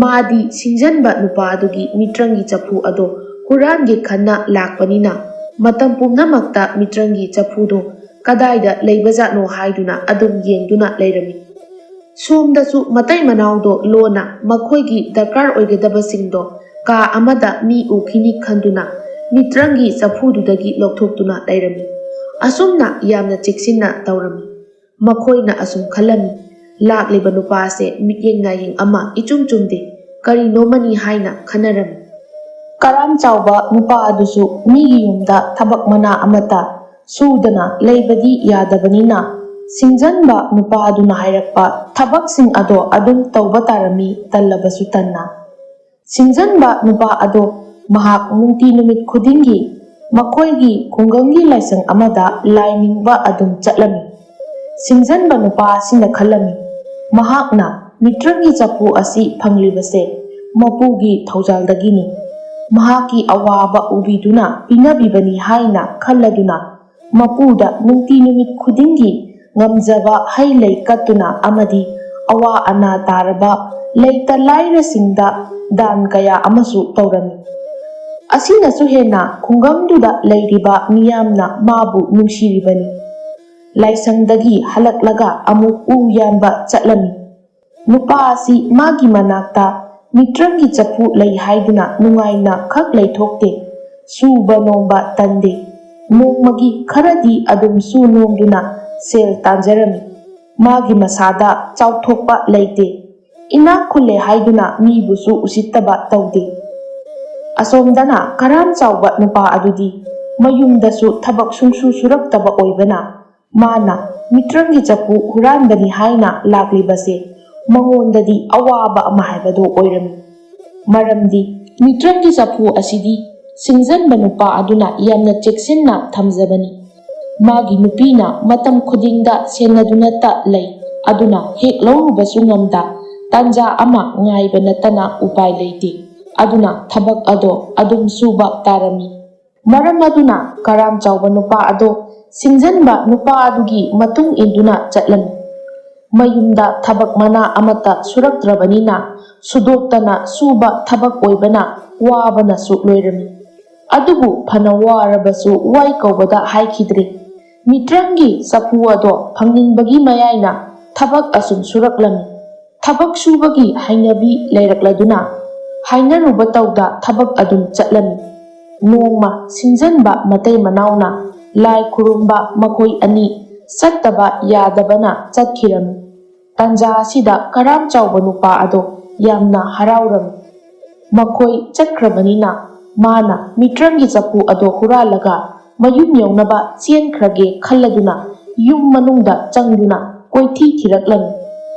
ꯃꯥꯗꯤ ꯁꯤꯡꯖꯟꯕ ꯅꯨꯄꯥ ꯑꯗꯨꯒꯤ ꯃꯤꯇ꯭ꯔꯪꯒꯤ ꯆꯐꯨ ꯑꯗꯣ ꯍꯨꯔꯥꯟꯒꯦ ꯈꯟꯅ ꯂꯥꯛꯄꯅꯤꯅ, ꯃꯇꯝ ꯄꯨꯝꯅꯃꯛꯇ ꯃꯤꯇ꯭ꯔꯪꯒꯤ ꯆꯐꯨꯗꯣ ꯀꯗꯥꯏꯗ ꯂꯩꯕꯖꯥꯠꯅꯣ ꯍꯥꯏꯗꯨꯅ ꯑꯗꯨꯝ ꯌꯦꯡꯗꯨꯅ ꯂꯩꯔꯝꯃꯤ꯫ ꯁꯣꯝꯗꯁꯨ ꯃꯇꯩ ꯃꯅꯥꯎꯗꯣ ꯂꯣꯟꯅ ꯃꯈꯣꯏꯒꯤ ꯗꯔꯀꯥꯔ ꯑꯣꯏꯒꯗꯕꯁꯤꯡꯗꯣ ꯀꯥ ꯑꯃꯗ ꯃꯤ ꯎꯈꯤꯅꯤ ꯈꯟꯗꯨꯅ ꯃꯤꯇ꯭ꯔꯪꯒꯤ ꯆꯐꯨꯗꯨꯗꯒꯤ ꯂꯧꯊꯣꯛꯇꯨꯅ ꯂꯩꯔꯝꯃꯤ꯫ ꯑꯁꯨꯝꯅ ꯌꯥꯝꯅ ꯆꯦꯛꯁꯤꯟꯅ ꯇꯧꯔꯝꯃꯤ꯫ ꯃꯈꯣꯏꯅ ꯑꯁꯨꯝ ꯈꯜꯂꯝꯃꯤ, "ꯂꯥꯛꯂꯤꯕ ꯅꯨꯄꯥꯁꯦ ꯃꯤꯠꯌꯦꯡ ꯅꯥꯌꯦꯡ ꯑꯃ ꯏꯆꯨꯝ ꯆꯨꯝꯗꯦ, ꯀꯔꯤꯅꯣꯃꯅꯤ?" ꯍꯥꯏꯅ ꯈꯟꯅꯔꯝꯃꯤ꯫ ꯀꯔꯥꯝ ꯆꯥꯎꯕ ꯅꯨꯄꯥ ꯑꯗꯨꯁꯨ ꯃꯤꯒꯤ ꯌꯨꯝꯗ ꯊꯕꯛ ꯃꯅꯥ ꯑꯃꯠꯇ ꯁꯨꯗꯅ ꯂꯩꯕꯗꯤ ꯌꯥꯗꯕꯅꯤꯅ, ꯁꯤꯡꯖꯟꯕ ꯅꯨꯄꯥ ꯑꯗꯨꯅ ꯍꯥꯏꯔꯛꯄ ꯊꯕꯛꯁꯤꯡ ꯑꯗꯣ ꯑꯗꯨꯝ ꯇꯧꯕ ꯇꯥꯔꯝꯃꯤ, ꯇꯜꯂꯕꯁꯨ ꯇꯟꯅ꯫ ꯁꯤꯡꯖꯟꯕ ꯅꯨꯄꯥ ꯑꯗꯣ ꯃꯍꯥꯛ ꯅꯨꯡꯇꯤ ꯅꯨꯃꯤꯠ ꯈꯨꯗꯤꯡꯒꯤ ꯃꯈꯣꯏꯒꯤ ꯈꯨꯡꯒꯪꯒꯤ ꯂꯥꯏꯁꯪ ꯑꯃꯗ ꯂꯥꯏ ꯅꯤꯡꯕ ꯑꯗꯨꯝ ꯆꯠꯂꯝꯃꯤ꯫ ꯁꯤꯡꯖꯟꯕ ꯅꯨꯄꯥ ꯑꯁꯤꯅ ꯈꯜꯂꯝꯃꯤ, ꯃꯍꯥꯛꯅ ꯃꯤꯇ꯭ꯔꯪꯒꯤ ꯆꯐꯨ ꯑꯁꯤ ꯐꯪꯂꯤꯕꯁꯦ ꯃꯄꯨꯒꯤ ꯊꯧꯖꯥꯜꯗꯒꯤꯅꯤ꯫ ꯃꯍꯥꯛꯀꯤ ꯑꯋꯥꯕ ꯎꯕꯤꯗꯨꯅ ꯄꯤꯅꯕꯤꯕꯅꯤ ꯍꯥꯏꯅ ꯈꯜꯂꯗꯨꯅ ꯃꯄꯨꯗ ꯅꯨꯡꯇꯤ ꯅꯨꯃꯤꯠ ꯈꯨꯗꯤꯡꯒꯤ ꯉꯝꯖꯕ ꯍꯩ ꯂꯩ ꯀꯠꯇꯨꯅ ꯑꯃꯗꯤ ꯑꯋꯥ ꯑꯅꯥ ꯇꯥꯔꯕ ꯂꯩꯇ ꯂꯥꯏꯔꯁꯤꯡꯗ ꯗꯥꯟ ꯀꯌꯥ ꯑꯃꯁꯨ ꯇꯧꯔꯝꯃꯤ꯫ ꯑꯁꯤꯅꯁꯨ ꯍꯦꯟꯅ ꯈꯨꯡꯒꯪꯗꯨꯗ ꯂꯩꯔꯤꯕ ꯃꯤꯌꯥꯝꯅ ꯃꯥꯕꯨ ꯅꯨꯡꯁꯤꯔꯤꯕꯅꯤ꯫ ꯂꯥꯏꯁꯪꯗꯒꯤ ꯍꯜꯂꯛꯂꯒ ꯑꯃꯨꯛ ꯎ ꯌꯥꯟꯕ ꯆꯠꯂꯝꯃꯤ꯫ ꯅꯨꯄꯥ ꯑꯁꯤ ꯃꯥꯒꯤ ꯃꯅꯥꯛꯇ ꯃꯤꯇ꯭ꯔꯪꯒꯤ ꯆꯐꯨ ꯂꯩ ꯍꯥꯏꯗꯨꯅ ꯅꯨꯡꯉꯥꯏꯅ ꯈꯛ ꯂꯩꯊꯣꯛꯇꯦ, ꯁꯨꯕ ꯅꯣꯝꯕ ꯇꯟꯗꯦ꯫ ꯅꯣꯡꯃꯒꯤ ꯈꯔꯗꯤ ꯑꯗꯨꯝ ꯁꯨ ꯅꯣꯝꯗꯨꯅ ꯁꯦꯜ ꯇꯥꯟꯖꯔꯝꯃꯤ꯫ ꯃꯥꯒꯤ ꯃꯁꯥꯗ ꯆꯥꯎꯊꯣꯛꯄ ꯂꯩꯇꯦ꯫ ꯏꯅꯥꯛ ꯈꯨꯜꯂꯦ ꯍꯥꯏꯗꯨꯅ ꯃꯤꯕꯨꯁꯨ ꯎꯁꯤꯠꯇꯕ ꯇꯧꯗꯦ꯫ ꯑꯁꯣꯝꯗꯅ ꯀꯔꯥꯝ ꯆꯥꯎꯕ ꯅꯨꯄꯥ ꯑꯗꯨꯗꯤ ꯃꯌꯨꯝꯗꯁꯨ ꯊꯕꯛ ꯁꯨꯡꯁꯨ ꯁꯨꯔꯛꯇꯕ ꯑꯣꯏꯕꯅ, ꯃꯥꯅ ꯃꯤꯇ꯭ꯔꯪꯒꯤ ꯆꯐꯨ ꯍꯨꯔꯥꯟꯕꯅꯤ ꯍꯥꯏꯅ ꯂꯥꯛꯂꯤꯕꯁꯦ ꯃꯉꯣꯟꯗꯗꯤ ꯑꯋꯥꯕ ꯑꯃ ꯍꯥꯏꯕꯗꯨ ꯑꯣꯏꯔꯝꯃꯤ꯫ ꯃꯔꯝꯗꯤ ꯃꯤꯇ꯭ꯔꯪꯒꯤ ꯆꯐꯨ ꯑꯁꯤꯗꯤ ꯁꯤꯡꯖꯟꯕ ꯅꯨꯄꯥ ꯑꯗꯨꯅ ꯌꯥꯝꯅ ꯆꯦꯛꯁꯤꯟꯅ ꯊꯝꯖꯕꯅꯤ꯫ ꯃꯥꯒꯤ ꯅꯨꯄꯤꯅ ꯃꯇꯝ ꯈꯨꯗꯤꯡꯗ ꯁꯦꯟꯅꯗꯨꯅꯇ ꯂꯩ, ꯑꯗꯨꯅ ꯍꯦꯛ ꯂꯧꯔꯨꯕꯁꯨ ꯉꯝꯗ ꯇꯥꯟꯖꯥ ꯑꯃ ꯉꯥꯏꯕ ꯅꯠꯇꯅ ꯎꯄꯥꯏ ꯂꯩꯇꯦ꯫ ꯑꯗꯨꯅ ꯊꯕꯛ ꯑꯗꯣ ꯑꯗꯨꯝ ꯁꯨꯕ ꯇꯥꯔꯝꯃꯤ꯫ ꯃꯔꯝ ꯑꯗꯨꯅ ꯀꯔꯥꯝ ꯆꯥꯎꯕ ꯅꯨꯄꯥ ꯑꯗꯣ ꯁꯤꯡꯖꯟꯕ ꯅꯨꯄꯥ ꯑꯗꯨꯒꯤ ꯃꯇꯨꯡ ꯏꯟꯗꯨꯅ ꯆꯠꯂꯝꯃꯤ꯫ ꯃꯌꯨꯝꯗ ꯊꯕꯛ ꯃꯅꯥ ꯑꯃꯠꯇ ꯁꯨꯔꯛꯇ꯭ꯔꯕꯅꯤꯅ, ꯁꯨꯗꯣꯛꯇꯅ ꯁꯨꯕ ꯊꯕꯛ ꯑꯣꯏꯕꯅ ꯋꯥꯕꯅꯁꯨ ꯂꯣꯏꯔꯝꯃꯤ꯫ ꯑꯗꯨꯕꯨ ꯐꯅ ꯋꯥꯔꯕꯁꯨ ꯋꯥꯏ ꯀꯧꯕꯗ ꯍꯥꯏꯈꯤꯗ꯭ꯔꯦ꯫ ꯃꯤꯇ꯭ꯔꯪꯒꯤ ꯆꯐꯨ ꯑꯗꯣ ꯐꯪꯅꯤꯡꯕꯒꯤ ꯃꯌꯥꯏꯅ ꯊꯕꯛ ꯑꯁꯨꯝ ꯁꯨꯔꯛꯂꯝꯃꯤ꯫ ꯊꯕꯛ ꯁꯨꯕꯒꯤ ꯍꯩꯅꯕꯤ ꯂꯩꯔꯛꯂꯗꯨꯅ ꯍꯥꯏꯅꯔꯨꯕ ꯇꯧꯗ ꯊꯕꯛ ꯑꯗꯨꯝ ꯆꯠꯂꯝꯃꯤ꯫ ꯅꯣꯡꯃ ꯁꯤꯡꯖꯟꯕ ꯃꯇꯩ ꯃꯅꯥꯎꯅ ꯂꯥꯏ ꯈꯨꯔꯨꯝꯕ ꯃꯈꯣꯏ ꯑꯅꯤ ꯆꯠꯇꯕ ꯌꯥꯗꯕꯅ ꯆꯠꯈꯤꯔꯝꯃꯤ꯫ ꯇꯟꯖꯥ ꯑꯁꯤꯗ ꯀꯔꯥꯝ ꯆꯥꯎꯕ ꯅꯨꯄꯥ ꯑꯗꯣ ꯌꯥꯝꯅ ꯍꯔꯥꯎꯔꯝꯃꯤ꯫ ꯃꯈꯣꯏ ꯆꯠꯈ꯭ꯔꯕꯅꯤꯅ ꯃꯥꯅ ꯃꯤꯇ꯭ꯔꯪꯒꯤ ꯆꯐꯨ ꯑꯗꯣ ꯍꯨꯔꯥꯜꯂꯒ ꯃꯌꯨꯝ ꯌꯧꯅꯕ ꯆꯦꯟꯈ꯭ꯔꯒꯦ ꯈꯜꯂꯗꯨꯅ ꯌꯨꯝ ꯃꯅꯨꯡꯗ ꯆꯪꯗꯨꯅ ꯀꯣꯏꯊꯤ ꯊꯤꯔꯛꯂꯝꯃꯤ꯫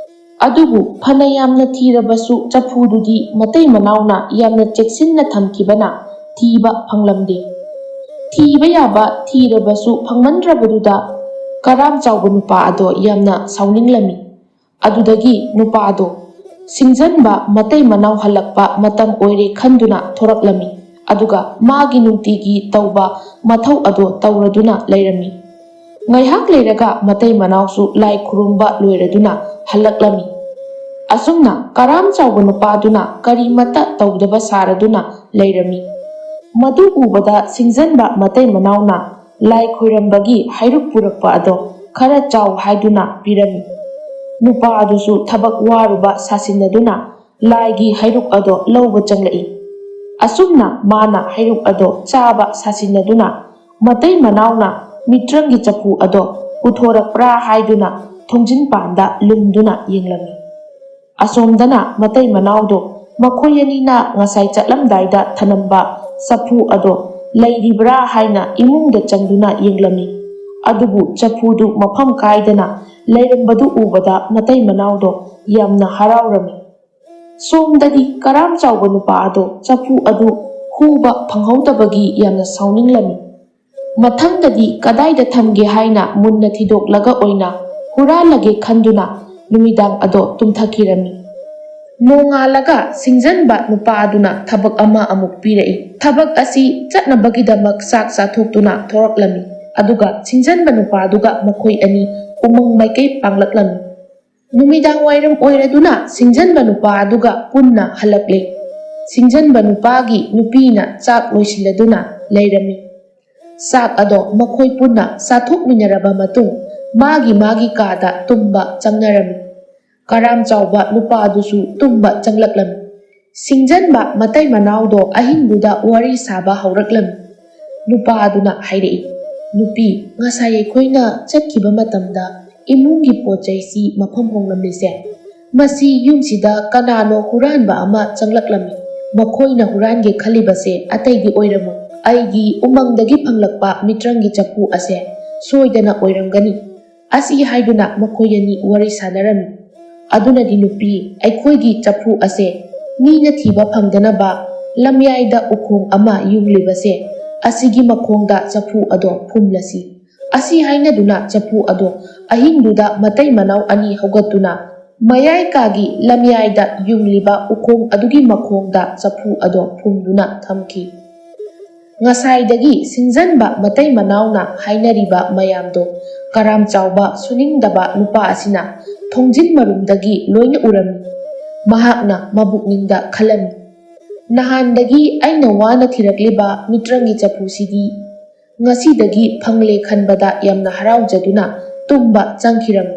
ꯑꯗꯨꯕꯨ ꯐꯅ ꯌꯥꯝꯅ ꯊꯤꯔꯕꯁꯨ ꯆꯐꯨꯗꯨꯗꯤ ꯃꯇꯩ ꯃꯅꯥꯎꯅ ꯌꯥꯝꯅ ꯆꯦꯛꯁꯤꯟꯅ ꯊꯝꯈꯤꯕꯅ ꯊꯤꯕ ꯐꯪꯂꯝꯗꯦ꯫ ꯊꯤꯕ ꯌꯥꯕ ꯊꯤꯔꯕꯁꯨ ꯐꯪꯃꯟꯗ꯭ꯔꯕꯗꯨꯗ ꯀꯔꯥꯝ ꯆꯥꯎꯕ ꯅꯨꯄꯥ ꯑꯗꯣ ꯌꯥꯝꯅ ꯁꯥꯎꯅꯤꯡꯂꯝꯃꯤ꯫ ꯑꯗꯨꯗꯒꯤ ꯅꯨꯄꯥꯗꯣ ꯁꯤꯡꯖꯟꯕ ꯃꯇꯩ ꯃꯅꯥꯎ ꯍꯜꯂꯛꯄ ꯃꯇꯝ ꯑꯣꯏꯔꯦ ꯈꯟꯗꯨꯅ ꯊꯣꯔꯛꯂꯝꯃꯤ꯫ ꯑꯗꯨꯒ ꯃꯥꯒꯤ ꯅꯨꯡꯇꯤꯒꯤ ꯇꯧꯕ ꯃꯊꯧ ꯑꯗꯣ ꯇꯧꯔꯗꯨꯅ ꯂꯩꯔꯝꯃꯤ꯫ ꯉꯥꯏꯍꯥꯛ ꯂꯩꯔꯒ ꯃꯇꯩ ꯃꯅꯥꯎꯁꯨ ꯂꯥꯏ ꯈꯨꯔꯨꯝꯕ ꯂꯣꯏꯔꯗꯨꯅ ꯍꯜꯂꯛꯂꯝꯃꯤ꯫ ꯑꯁꯨꯝꯅ ꯀꯔꯥꯝ ꯆꯥꯎꯕ ꯅꯨꯄꯥꯗꯨꯅ ꯀꯔꯤꯃꯠꯇ ꯇꯧꯗꯕ ꯁꯥꯔꯗꯨꯅ ꯂꯩꯔꯝꯃꯤ꯫ ꯃꯗꯨ ꯎꯕꯗ ꯁꯤꯡꯖꯟꯕ ꯃꯇꯩ ꯃꯅꯥꯎꯅ ꯂꯥꯏ ꯈꯣꯏꯔꯝꯕꯒꯤ ꯍꯩꯔꯨꯛ ꯄꯨꯔꯛꯄ ꯑꯗꯣ ꯈꯔ ꯆꯥꯎ ꯍꯥꯏꯗꯨꯅ ꯄꯤꯔꯝꯃꯤ꯫ ꯅꯨꯄꯥ ꯑꯗꯨꯁꯨ ꯊꯕꯛ ꯋꯥꯔꯨꯕ ꯁꯥꯁꯤꯟꯅꯗꯨꯅ ꯂꯥꯏꯒꯤ ꯍꯩꯔꯨꯛ ꯑꯗꯣ ꯂꯧꯕ ꯆꯪꯂꯛꯏ꯫ ꯑꯁꯨꯝꯅ ꯃꯥꯅ ꯍꯩꯔꯨꯛ ꯑꯗꯣ ꯆꯥꯕ ꯁꯥꯁꯤꯟꯅꯗꯨꯅ ꯃꯇꯩ ꯃꯅꯥꯎꯅ ꯃꯤꯇ꯭ꯔꯪꯒꯤ ꯆꯐꯨ ꯑꯗꯣ ꯄꯨꯊꯣꯔꯛꯄ꯭ꯔꯥ ꯍꯥꯏꯗꯨꯅ ꯊꯣꯡꯖꯤꯟ ꯄꯥꯟꯗ ꯂꯨꯝꯗꯨꯅ ꯌꯦꯡꯂꯝꯃꯤ꯫ ꯑꯁꯣꯝꯗꯅ ꯃꯇꯩ ꯃꯅꯥꯎꯗꯣ ꯃꯈꯣꯏ ꯑꯅꯤꯅ ꯉꯁꯥꯏ ꯆꯠꯂꯝꯗꯥꯏꯗ ꯊꯅꯝꯕ ꯆꯐꯨ ꯑꯗꯣ ꯂꯩꯔꯤꯕ꯭ꯔꯥ ꯍꯥꯏꯅ ꯏꯃꯨꯡꯗ ꯆꯪꯗꯨꯅ ꯌꯦꯡꯂꯝꯃꯤ꯫ ꯑꯗꯨꯕꯨ ꯆꯐꯨꯗꯨ ꯃꯐꯝ ꯀꯥꯏꯗꯅ ꯂꯩꯔꯝꯕꯗꯨ ꯎꯕꯗ ꯃꯇꯩ ꯃꯅꯥꯎꯗꯣ ꯌꯥꯝꯅ ꯍꯔꯥꯎꯔꯝꯃꯤ꯫ ꯁꯣꯝꯗꯗꯤ ꯀꯔꯥꯝ ꯆꯥꯎꯕ ꯅꯨꯄꯥ ꯑꯗꯣ ꯆꯐꯨ ꯑꯗꯨ ꯍꯨꯕ ꯐꯪꯍꯧꯗꯕꯒꯤ ꯌꯥꯝꯅ ꯁꯥꯎꯅꯤꯡꯂꯝꯃꯤ꯫ ꯃꯊꯪꯗꯗꯤ ꯀꯗꯥꯏꯗ ꯊꯝꯒꯦ ꯍꯥꯏꯅ ꯃꯨꯟꯅ ꯊꯤꯗꯣꯛꯂꯒ ꯑꯣꯏꯅ ꯍꯨꯔꯥꯜꯂꯒꯦ ꯈꯟꯗꯨꯅ ꯅꯨꯃꯤꯗꯥꯡ ꯑꯗꯣ ꯇꯨꯝꯊꯈꯤꯔꯝꯃꯤ꯫ ꯅꯣꯡꯉꯥꯜꯂꯒ ꯁꯤꯡꯖꯟꯕ ꯅꯨꯄꯥ ꯑꯗꯨꯅ ꯊꯕꯛ ꯑꯃ ꯑꯃꯨꯛ ꯄꯤꯔꯛꯏ꯫ ꯊꯕꯛ ꯑꯁꯤ ꯆꯠꯅꯕꯒꯤꯗꯃꯛ ꯆꯥꯛ ꯆꯥꯊꯣꯛꯇꯨꯅ ꯊꯣꯔꯛꯂꯝꯃꯤ꯫ ꯑꯗꯨꯒ ꯁꯤꯡꯖꯟꯕ ꯅꯨꯄꯥꯗꯨꯒ ꯃꯈꯣꯏ ꯑꯅꯤ ꯎꯃꯪ ꯃꯥꯏꯀꯩ ꯄꯥꯡꯂꯛꯂꯝꯃꯤ꯫ ꯅꯨꯃꯤꯗꯥꯡ ꯋꯥꯏꯔꯝ ꯑꯣꯏꯔꯗꯨꯅ ꯁꯤꯡꯖꯟꯕ ꯅꯨꯄꯥ ꯑꯗꯨꯒ ꯄꯨꯟꯅ ꯍꯜꯂꯛꯂꯦ꯫ ꯁꯤꯡꯖꯟꯕ ꯅꯨꯄꯥꯒꯤ ꯅꯨꯄꯤꯅ ꯆꯥꯛ ꯂꯣꯏꯁꯤꯜꯂꯗꯨꯅ ꯂꯩꯔꯝꯃꯤ꯫ ꯆꯥꯛ ꯑꯗꯣ ꯃꯈꯣꯏ ꯄꯨꯟꯅ ꯆꯥꯊꯣꯛꯃꯤꯟꯅꯔꯕ ꯃꯇꯨꯡ ꯃꯥꯒꯤ ꯃꯥꯒꯤ ꯀꯥꯗ ꯇꯨꯝꯕ ꯆꯪꯅꯔꯝꯃꯤ꯫ ꯀꯔꯥꯝ ꯆꯥꯎꯕ ꯅꯨꯄꯥꯗꯨꯁꯨ ꯇꯨꯝꯕ ꯆꯪꯂꯛꯂꯝꯃꯤ꯫ ꯁꯤꯡꯖꯟꯕ ꯃꯇꯩ ꯃꯅꯥꯎꯗꯣ ꯑꯍꯤꯡꯗꯨꯗ ꯋꯥꯔꯤ ꯁꯥꯕ ꯍꯧꯔꯛꯂꯝꯃꯤ꯫ ꯅꯨꯄꯥꯗꯨꯅ ꯍꯥꯏꯔꯛꯏ, "ꯅꯨꯄꯤ, ꯉꯁꯥꯏ ꯑꯩꯈꯣꯏꯅ ꯆꯠꯈꯤꯕ ꯃꯇꯝꯗ ꯏꯃꯨꯡꯒꯤ ꯄꯣꯠ ꯆꯩꯁꯤ ꯃꯐꯝ ꯍꯣꯡꯂꯝꯂꯤꯁꯦ, ꯃꯁꯤ ꯌꯨꯝꯁꯤꯗ ꯀꯅꯥꯅꯣ ꯍꯨꯔꯥꯟꯕ ꯑꯃ ꯆꯪꯂꯛꯂꯝꯃꯤ꯫ ꯃꯈꯣꯏꯅ ꯍꯨꯔꯥꯟꯒꯦ ꯈꯜꯂꯤꯕꯁꯦ ꯑꯇꯩꯗꯤ ꯑꯣꯏꯔꯝꯃꯣꯏ, ꯑꯩꯒꯤ ꯎꯃꯪꯗꯒꯤ ꯐꯪꯂꯛꯄ ꯃꯤꯇ꯭ꯔꯪꯒꯤ ꯆꯐꯨ ꯑꯁꯦ ꯁꯣꯏꯗꯅ ꯑꯣꯏꯔꯝꯒꯅꯤ"꯫ ꯑꯁꯤ ꯍꯥꯏꯗꯨꯅ ꯃꯈꯣꯏ ꯑꯅꯤ ꯋꯥꯔꯤ ꯁꯥꯟꯅꯔꯝꯃꯤ꯫ ꯑꯗꯨꯅꯗꯤ ꯅꯨꯄꯤ, ꯑꯩꯈꯣꯏꯒꯤ ꯆꯐꯨ ꯑꯁꯦ ꯃꯤꯅ ꯊꯤꯕ ꯐꯪꯗꯅꯕ ꯂꯝꯌꯥꯏꯗ ꯎꯈꯣꯡ ꯑꯃ ꯌꯨꯡꯂꯤꯕꯁꯦ, ꯑꯁꯤꯒꯤ ꯃꯈꯣꯡꯗ ꯆꯐꯨ ꯑꯗꯣ ꯐꯨꯝꯂꯁꯤ꯫ ꯑꯁꯤ ꯍꯥꯏꯅꯗꯨꯅ ꯆꯐꯨ ꯑꯗꯣ ꯑꯍꯤꯡꯗꯨꯗ ꯃꯇꯩ ꯃꯅꯥꯎ ꯑꯅꯤ ꯍꯧꯒꯠꯇꯨꯅ ꯃꯌꯥꯏ ꯀꯥꯒꯤ ꯂꯝꯌꯥꯏꯗ ꯌꯨꯡꯂꯤꯕ ꯎꯈꯣꯡ ꯑꯗꯨꯒꯤ ꯃꯈꯣꯡꯗ ꯆꯐꯨ ꯑꯗꯣ ꯐꯨꯝꯗꯨꯅ ꯊꯝꯈꯤ꯫ ꯉꯁꯥꯏꯗꯒꯤ ꯁꯤꯡꯖꯟꯕ ꯃꯇꯩ ꯃꯅꯥꯎꯅ ꯍꯥꯏꯅꯔꯤꯕ ꯃꯌꯥꯝꯗꯣ ꯀꯔꯥꯝ ꯆꯥꯎꯕ ꯁꯨꯅꯤꯡꯗꯕ ꯅꯨꯄꯥ ꯑꯁꯤꯅ ꯊꯣꯡꯖꯤꯟ ꯃꯔꯨꯝꯗꯒꯤ ꯂꯣꯏꯅ ꯎꯔꯝꯃꯤ꯫ ꯃꯍꯥꯛꯅ ꯃꯕꯨꯛꯅꯤꯡꯗ ꯈꯜꯂꯝꯃꯤ, "ꯅꯍꯥꯟꯗꯒꯤ ꯑꯩꯅ ꯋꯥꯅ ꯊꯤꯔꯛꯂꯤꯕ ꯃꯤꯇ꯭ꯔꯪꯒꯤ ꯆꯐꯨꯁꯤꯗꯤ ꯉꯁꯤꯗꯒꯤ ꯐꯪꯂꯦ" ꯈꯟꯕꯗ ꯌꯥꯝꯅ ꯍꯔꯥꯎꯖꯗꯨꯅ ꯇꯨꯝꯕ ꯆꯪꯈꯤꯔꯝꯃꯤ꯫